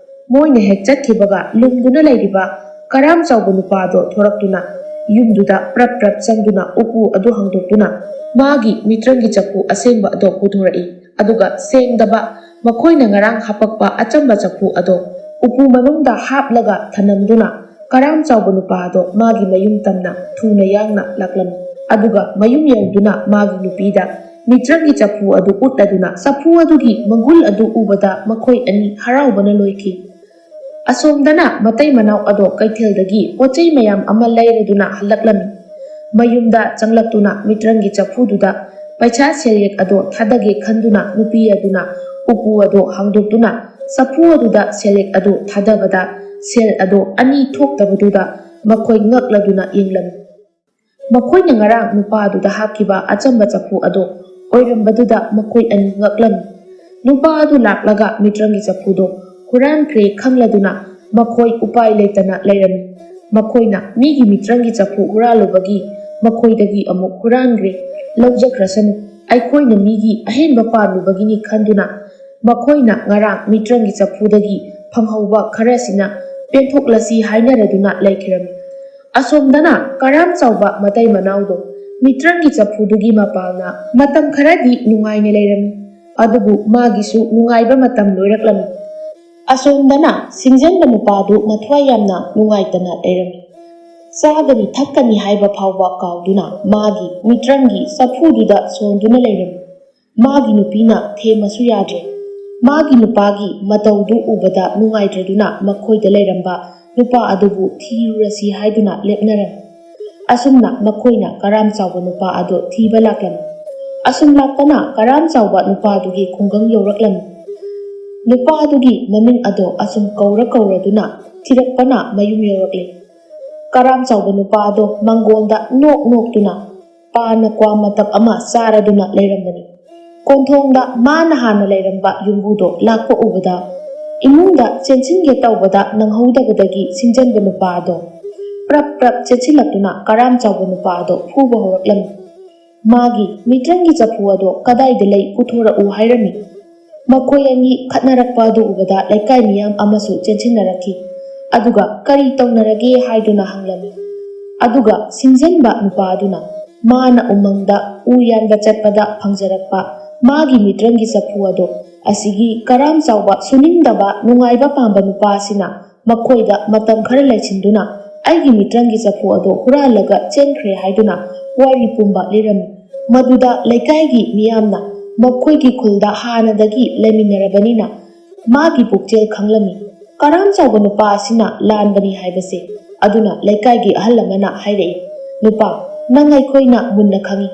ꯃꯣꯏꯅ ꯍꯦꯛ ꯆꯠꯈꯤꯕꯒ ꯂꯨꯝꯗꯨꯅ ꯂꯩꯔꯤꯕ ꯀꯔꯥꯝ ꯆꯥꯎꯕ ꯅꯨꯄꯥꯗꯣ ꯊꯣꯔꯛꯇꯨꯅ ꯌꯨꯝꯗꯨꯗ ꯄ꯭ꯔꯞ ꯄ꯭ꯔꯞ ꯆꯪꯗꯨꯅ ꯎꯄꯨ ꯑꯗꯨ ꯍꯥꯡꯗꯣꯛꯇꯨꯅ ꯃꯥꯒꯤ ꯃꯤꯇ꯭ꯔꯪꯒꯤ ꯆꯐꯨ ꯑꯁꯦꯡꯕ ꯑꯗꯣ ꯄꯨꯊꯣꯔꯛꯏ꯫ ꯑꯗꯨꯒ ꯁꯦꯡꯗꯕ, ꯃꯈꯣꯏꯅ ꯉꯔꯥꯡ ꯍꯥꯄꯛꯄ ꯑꯆꯝꯕ ꯆꯐꯨ ꯑꯗꯣ ꯎꯄꯨ ꯃꯅꯨꯡꯗ ꯍꯥꯞꯂꯒ ꯊꯅꯝꯗꯨꯅ ꯀꯔꯥꯝ ꯆꯥꯎꯕ ꯅꯨꯄꯥ ꯑꯗꯣ ꯃꯥꯒꯤ ꯃꯌꯨꯝ ꯇꯝꯅ ꯊꯨꯅ ꯌꯥꯡꯅ ꯂꯥꯛꯂꯝꯃꯤ꯫ ꯑꯗꯨꯒ ꯃꯌꯨꯝ ꯌꯧꯗꯨꯅ ꯃꯥꯒꯤ ꯅꯨꯄꯤꯗ ꯃꯤꯇ꯭ꯔꯪꯒꯤ ꯆꯐꯨ ꯑꯗꯨ ꯎꯠꯂꯗꯨꯅ ꯆꯐꯨ ꯑꯗꯨꯒꯤ ꯃꯒꯨꯟ ꯑꯗꯨ ꯎꯕꯗ ꯃꯈꯣꯏ ꯑꯅꯤ ꯍꯔꯥꯎꯕꯅ ꯂꯣꯏꯈꯤ꯫ ꯑꯁꯣꯝꯗꯅ ꯃꯇꯩ ꯃꯅꯥꯎ ꯑꯗꯣ ꯀꯩꯊꯦꯜꯗꯒꯤ ꯄꯣꯠ ꯆꯩ ꯃꯌꯥꯝ ꯑꯃ ꯂꯩꯔꯗꯨꯅ ꯍꯜꯂꯛꯂꯝꯃꯤ꯫ ꯃꯌꯨꯝꯗ ꯆꯪꯂꯛꯇꯨꯅ ꯃꯤꯇ꯭ꯔꯪꯒꯤ ꯆꯐꯨꯗꯨꯗ ꯄꯩꯁꯥ ꯁꯦꯜꯌꯦꯛ ꯑꯗꯣ ꯊꯥꯗꯒꯦ ꯈꯟꯗꯨꯅ ꯅꯨꯄꯤ ꯑꯗꯨꯅ ꯎꯄꯨ ꯑꯗꯣ ꯍꯥꯡꯗꯣꯛꯇꯨꯅ ꯆꯐꯨ ꯑꯗꯨꯗ ꯁꯦꯜꯌꯦꯛ ꯑꯗꯨ ꯊꯥꯗꯕꯗ ꯁꯦꯜ ꯑꯗꯣ ꯑꯅꯤ ꯊꯣꯛꯇꯕꯗꯨꯗ ꯃꯈꯣꯏ ꯉꯛꯂꯗꯨꯅ ꯌꯦꯡꯂꯝꯃꯤ꯫ ꯃꯈꯣꯏꯅ ꯉꯔꯥꯡ ꯅꯨꯄꯥ ꯑꯗꯨꯗ ꯍꯥꯞꯈꯤꯕ ꯑꯆꯝꯕ ꯆꯐꯨ ꯑꯗꯣ ꯑꯣꯏꯔꯝꯕꯗꯨꯗ ꯃꯈꯣꯏ ꯑꯅꯤ ꯉꯛꯂꯝꯃꯤ꯫ ꯅꯨꯄꯥ ꯑꯗꯨ ꯂꯥꯛꯂꯒ ꯃꯤꯇ꯭ꯔꯪꯒꯤ ꯆꯐꯨꯗꯣ ꯍꯨꯔꯥꯟꯈ꯭ꯔꯦ ꯈꯪꯂꯗꯨꯅ ꯃꯈꯣꯏ ꯎꯄꯥꯏ ꯂꯩꯇꯅ ꯂꯩꯔꯝꯃꯤ꯫ ꯃꯈꯣꯏꯅ ꯃꯤꯒꯤ ꯃꯤꯇ꯭ꯔꯪꯒꯤ ꯆꯐꯨ ꯍꯨꯔꯥꯜꯂꯨꯕꯒꯤ ꯃꯈꯣꯏꯗꯒꯤ ꯑꯃꯨꯛ ꯍꯨꯔꯥꯟꯈ꯭ꯔꯦ, ꯂꯧꯖꯈ꯭ꯔꯁꯅꯨ, ꯑꯩꯈꯣꯏꯅ ꯃꯤꯒꯤ ꯑꯍꯦꯟꯕ ꯄꯥꯜꯂꯨꯕꯒꯤꯅꯤ ꯈꯟꯗꯨꯅ ꯃꯈꯣꯏꯅ ꯉꯔꯥꯡ ꯃꯤꯇ꯭ꯔꯪꯒꯤ ꯆꯐꯨꯗꯒꯤ ꯐꯪꯍꯧꯕ ꯈꯔꯁꯤꯅ ꯄꯦꯟꯊꯣꯛꯂꯁꯤ ꯍꯥꯏꯅꯔꯗꯨꯅ ꯂꯩꯈꯤꯔꯝꯃꯤ꯫ ꯑꯁꯣꯝꯗꯅ ꯀꯔꯥꯝ ꯆꯥꯎꯕ ꯃꯇꯩ ꯃꯅꯥꯎꯗꯣ ꯃꯤꯇ꯭ꯔꯪꯒꯤ ꯆꯐꯨꯗꯨꯒꯤ ꯃꯄꯥꯜꯅ ꯃꯇꯝ ꯈꯔꯗꯤ ꯅꯨꯡꯉꯥꯏꯅ ꯂꯩꯔꯝꯃꯤ꯫ ꯑꯗꯨꯕꯨ ꯃꯥꯒꯤꯁꯨ ꯅꯨꯡꯉꯥꯏꯕ ꯃꯇꯝ ꯂꯣꯏꯔꯛꯂꯝꯃꯤ꯫ ꯑꯁꯣꯝꯗꯅ ꯁꯤꯡꯖꯟꯕ ꯅꯨꯄꯥꯗꯨ ꯃꯊ꯭ꯋꯥꯏ ꯌꯥꯝꯅ ꯅꯨꯡꯉꯥꯏꯇꯅ ꯂꯩꯔꯝꯃꯤ꯫ ꯆꯥꯒꯅꯤ ꯊꯛꯀꯅꯤ ꯍꯥꯏꯕ ꯐꯥꯎꯕ ꯀꯥꯎꯗꯨꯅ ꯃꯥꯒꯤ ꯃꯤꯇ꯭ꯔꯪꯒꯤ ꯆꯐꯨꯗꯨꯗ ꯁꯣꯟꯗꯨꯅ ꯂꯩꯔꯝꯃꯤ꯫ ꯃꯥꯒꯤ ꯅꯨꯄꯤꯅ ꯊꯦꯝꯃꯁꯨ ꯌꯥꯗ꯭ꯔꯦ꯫ ꯃꯥꯒꯤ ꯅꯨꯄꯥꯒꯤ ꯃꯇꯧꯗꯨ ꯎꯕꯗ ꯅꯨꯡꯉꯥꯏꯇ꯭ꯔꯗꯨꯅ ꯃꯈꯣꯏꯗ ꯂꯩꯔꯝꯕ ꯅꯨꯄꯥ ꯑꯗꯨꯕꯨ ꯊꯤꯔꯨꯔꯁꯤ ꯍꯥꯏꯗꯨꯅ ꯂꯦꯞꯅꯔꯝꯃꯤ꯫ ꯑꯁꯨꯝꯅ ꯃꯈꯣꯏꯅ ꯀꯔꯥꯝ ꯆꯥꯎꯕ ꯅꯨꯄꯥ ꯑꯗꯨ ꯊꯤꯕ ꯂꯥꯛꯂꯝꯃꯤ꯫ ꯑꯁꯨꯝ ꯂꯥꯛꯄꯅ ꯀꯔꯥꯝ ꯆꯥꯎꯕ ꯅꯨꯄꯥꯗꯨꯒꯤ ꯈꯨꯡꯒꯪ ꯌꯧꯔꯛꯂꯝꯃꯤ꯫ ꯅꯨꯄꯥꯗꯨꯒꯤ ꯃꯃꯤꯡ ꯑꯗꯣ ꯑꯁꯨꯝ ꯀꯧꯔ ꯀꯧꯔꯗꯨꯅ ꯊꯤꯔꯛꯄꯅ ꯃꯌꯨꯝ ꯌꯧꯔꯛꯂꯦ꯫ ꯀꯔꯥꯝ ꯆꯥꯎꯕ ꯅꯨꯄꯥ ꯑꯗꯣ ꯃꯪꯒꯣꯜꯗ ꯅꯣꯛ ꯅꯣꯛꯇꯨꯅ ꯄꯥꯅ ꯀ꯭ꯋꯥ ꯃꯇꯞ ꯑꯃ ꯆꯥꯔꯗꯨꯅ ꯂꯩꯔꯝꯕꯅꯤ꯫ ꯀꯣꯟꯊꯣꯡꯗ ꯃꯥꯅ ꯍꯥꯟꯅ ꯂꯩꯔꯝꯕ ꯌꯨꯝꯕꯨꯗꯣ ꯂꯥꯛꯄ ꯎꯕꯗ ꯏꯃꯨꯡꯗ ꯆꯦꯟꯁꯤꯟꯒꯦ ꯇꯧꯕꯗ ꯅꯪꯍꯧꯗꯕꯗꯒꯤ ꯁꯤꯡꯖꯟꯕ ꯅꯨꯄꯥ ꯑꯗꯣ ꯄ꯭ꯔꯞ ꯄ꯭ꯔꯞ ꯆꯦꯟꯁꯤꯜꯂꯛꯇꯨꯅ ꯀꯔꯥꯝ ꯆꯥꯎꯕ ꯅꯨꯄꯥ ꯑꯗꯣ ꯐꯨꯕ ꯍꯧꯔꯛꯂꯝꯃꯤ꯫ ꯃꯥꯒꯤ ꯃꯤꯇ꯭ꯔꯪꯒꯤ ꯆꯐꯨ ꯑꯗꯣ ꯀꯗꯥꯏꯗ ꯂꯩ, ꯄꯨꯊꯣꯔꯛꯎ ꯍꯥꯏꯔꯝꯃꯤ꯫ ꯃꯈꯣꯏ ꯑꯅꯤ ꯈꯠꯅꯔꯛꯄ ꯑꯗꯨ ꯎꯕꯗ ꯂꯩꯀꯥꯏ ꯃꯤꯌꯥꯝ ꯑꯃꯁꯨ ꯆꯦꯟꯁꯤꯟꯅꯔꯛꯈꯤ꯫ ꯑꯗꯨꯒ ꯀꯔꯤ ꯇꯧꯅꯔꯒꯦ ꯍꯥꯏꯗꯨꯅ ꯍꯪꯂꯝꯃꯤ꯫ ꯑꯗꯨꯒ ꯁꯤꯡꯖꯟꯕ ꯅꯨꯄꯥ ꯑꯗꯨꯅ ꯃꯥꯅ ꯎꯃꯪꯗ ꯎ ꯌꯥꯟꯕ ꯆꯠꯄꯗ ꯐꯪꯖꯔꯛꯄ ꯃꯥꯒꯤ ꯃꯤꯇ꯭ꯔꯪꯒꯤ ꯆꯐꯨ ꯑꯗꯣ ꯑꯁꯤꯒꯤ ꯀꯔꯥꯝ ꯆꯥꯎꯕ, ꯁꯨꯅꯤꯡꯗꯕ, ꯅꯨꯡꯉꯥꯏꯕ ꯄꯥꯝꯕ ꯅꯨꯄꯥ ꯑꯁꯤꯅ ꯃꯈꯣꯏꯗ ꯃꯇꯝ ꯈꯔ ꯂꯩꯁꯤꯟꯗꯨꯅ ꯑꯩꯒꯤ ꯃꯤꯇ꯭ꯔꯪꯒꯤ ꯆꯐꯨ ꯑꯗꯣ ꯍꯨꯔꯥꯜꯂꯒ ꯆꯦꯟꯈ꯭ꯔꯦ ꯍꯥꯏꯗꯨꯅ ꯋꯥꯔꯤ ꯄꯨꯝꯕ ꯂꯤꯔꯝꯃꯤ꯫ ꯃꯗꯨꯗ ꯂꯩꯀꯥꯏꯒꯤ ꯃꯤꯌꯥꯝꯅ ꯃꯈꯣꯏꯒꯤ ꯈꯨꯜꯗ ꯍꯥꯟꯅꯗꯒꯤ ꯂꯩꯃꯤꯟꯅꯔꯕꯅꯤꯅ ꯃꯥꯒꯤ ꯄꯨꯛꯆꯦꯜ ꯈꯪꯂꯝꯃꯤ꯫ ꯀꯔꯥꯝ ꯆꯥꯎꯕ ꯅꯨꯄꯥ ꯑꯁꯤꯅ ꯂꯥꯟꯕꯅꯤ ꯍꯥꯏꯕꯁꯦ꯫ ꯑꯗꯨꯅ ꯂꯩꯀꯥꯏꯒꯤ ꯑꯍꯜ ꯑꯃꯅ ꯍꯥꯏꯔꯛꯏ, "ꯅꯨꯄꯥ, ꯅꯪ ꯑꯩꯈꯣꯏꯅ ꯃꯨꯟꯅ ꯈꯪꯏ꯫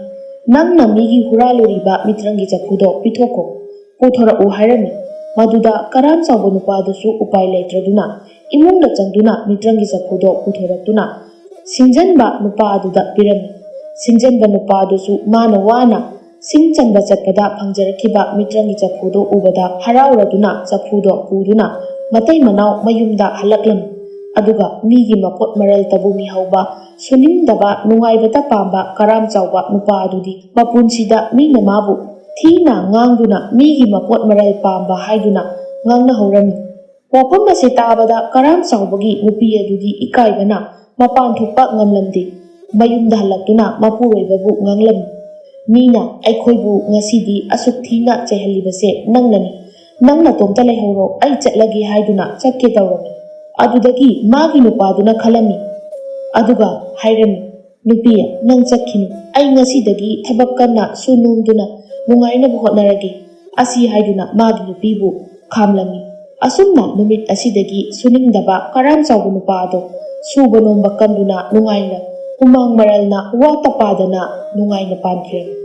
ꯅꯪꯅ ꯃꯤꯒꯤ ꯍꯨꯔꯥꯜꯂꯨꯔꯤꯕ ꯃꯤꯇ꯭ꯔꯪꯒꯤ ꯆꯐꯨꯗꯣ ꯄꯤꯊꯣꯛꯈꯣ, ꯄꯨꯊꯣꯔꯛꯎ" ꯍꯥꯏꯔꯝꯃꯤ꯫ ꯃꯗꯨꯗ ꯀꯔꯥꯝ ꯆꯥꯎꯕ ꯅꯨꯄꯥꯗꯨꯁꯨ ꯎꯄꯥꯏ ꯂꯩꯇ꯭ꯔꯗꯨꯅ ꯏꯃꯨꯡꯗ ꯆꯪꯗꯨꯅ ꯃꯤꯇ꯭ꯔꯪꯒꯤ ꯆꯐꯨꯗꯣ ꯄꯨꯊꯣꯔꯛꯇꯨꯅ ꯁꯤꯡꯖꯟꯕ ꯅꯨꯄꯥ ꯑꯗꯨꯗ ꯄꯤꯔꯝꯃꯤ꯫ ꯁꯤꯡꯖꯟꯕ ꯅꯨꯄꯥ ꯑꯗꯨꯁꯨ ꯃꯥꯅ ꯋꯥꯅ ꯁꯤꯡ ꯆꯟꯕ ꯆꯠꯄꯗ ꯐꯪꯖꯔꯛꯈꯤꯕ ꯃꯤꯇ꯭ꯔꯪꯒꯤ ꯆꯐꯨꯗꯣ ꯎꯕꯗ ꯍꯔꯥꯎꯔꯗꯨꯅ ꯆꯐꯨꯗꯣ ꯄꯨꯗꯨꯅ ꯃꯇꯩ ꯃꯅꯥꯎ ꯃꯌꯨꯝꯗ ꯍꯜꯂꯛꯂꯝꯃꯤ꯫ ꯑꯗꯨꯒ ꯃꯤꯒꯤ ꯃꯄꯣꯠ ꯃꯔꯜ ꯇꯧꯕ ꯃꯤꯍꯧꯕ, ꯁꯨꯅꯤꯡꯗꯕ, ꯅꯨꯡꯉꯥꯏꯕꯇ ꯄꯥꯝꯕ ꯀꯔꯥꯝ ꯆꯥꯎꯕ ꯅꯨꯄꯥ ꯑꯗꯨꯗꯤ ꯃꯄꯨꯟꯁꯤꯗ ꯃꯤꯅ ꯃꯥꯕꯨ ꯊꯤꯅ ꯉꯥꯡꯗꯨꯅ ꯃꯤꯒꯤ ꯃꯄꯣꯠ ꯃꯔꯜ ꯄꯥꯝꯕ ꯍꯥꯏꯗꯨꯅ ꯉꯥꯡꯅꯍꯧꯔꯝꯃꯤ꯫ ꯋꯥꯐꯝ ꯑꯁꯤ ꯇꯥꯕꯗ ꯀꯔꯥꯝ ꯆꯥꯎꯕꯒꯤ ꯅꯨꯄꯤ ꯑꯗꯨꯗꯤ ꯏꯀꯥꯏꯕꯅ ꯃꯄꯥꯟ ꯊꯣꯛꯄ ꯉꯝꯂꯝꯗꯦ꯫ ꯃꯌꯨꯝꯗ ꯍꯜꯂꯛꯇꯨꯅ ꯃꯄꯨꯔꯣꯏꯕꯕꯨ ꯉꯥꯡꯂꯝꯃꯤ꯫ "ꯃꯤꯅ ꯑꯩꯈꯣꯏꯕꯨ ꯉꯁꯤꯗꯤ ꯑꯁꯨꯛ ꯊꯤꯅ ꯆꯩꯍꯜꯂꯤꯕꯁꯦ ꯅꯪꯅꯅꯤ꯫ ꯅꯪ ꯅꯇꯣꯝꯇ ꯂꯩꯍꯧꯔꯣ, ꯑꯩ ꯆꯠꯂꯒꯦ" ꯍꯥꯏꯗꯨꯅ ꯆꯠꯀꯦ ꯇꯧꯔꯝꯃꯤ꯫ ꯑꯗꯨꯗꯒꯤ ꯃꯥꯒꯤ ꯅꯨꯄꯥꯗꯨꯅ ꯈꯜꯂꯝꯃꯤ꯫ ꯑꯗꯨꯒ ꯍꯥꯏꯔꯝꯃꯤ, "ꯅꯨꯄꯤ, ꯅꯪ ꯆꯠꯈꯤꯅꯨ꯫ ꯑꯩ ꯉꯁꯤꯗꯒꯤ ꯊꯕꯛ ꯀꯟꯅ ꯁꯨ ꯅꯣꯝꯗꯨꯅ ꯅꯨꯡꯉꯥꯏꯅꯕ ꯍꯣꯠꯅꯔꯒꯦ" ꯑꯁꯤ ꯍꯥꯏꯗꯨꯅ ꯃꯥꯒꯤ ꯅꯨꯄꯤꯕꯨ ꯈꯥꯝꯂꯝꯃꯤ꯫ ꯑꯁꯨꯝꯅ ꯅꯨꯃꯤꯠ ꯑꯁꯤꯗꯒꯤ ꯁꯨꯅꯤꯡꯗꯕ ꯀꯔꯥꯝ ꯆꯥꯎꯕ ꯅꯨꯄꯥ ꯑꯗꯣ ꯁꯨꯕ ꯅꯣꯝꯕ ꯀꯟꯗꯨꯅ ꯅꯨꯡꯉꯥꯏꯅ, ꯍꯨꯃꯥꯡ ꯃꯔꯜꯅ ꯋꯥꯠꯇ ꯄꯥꯗꯅ ꯅꯨꯡꯉꯥꯏꯅ ꯄꯥꯟꯈꯤꯔꯝꯃꯤ꯫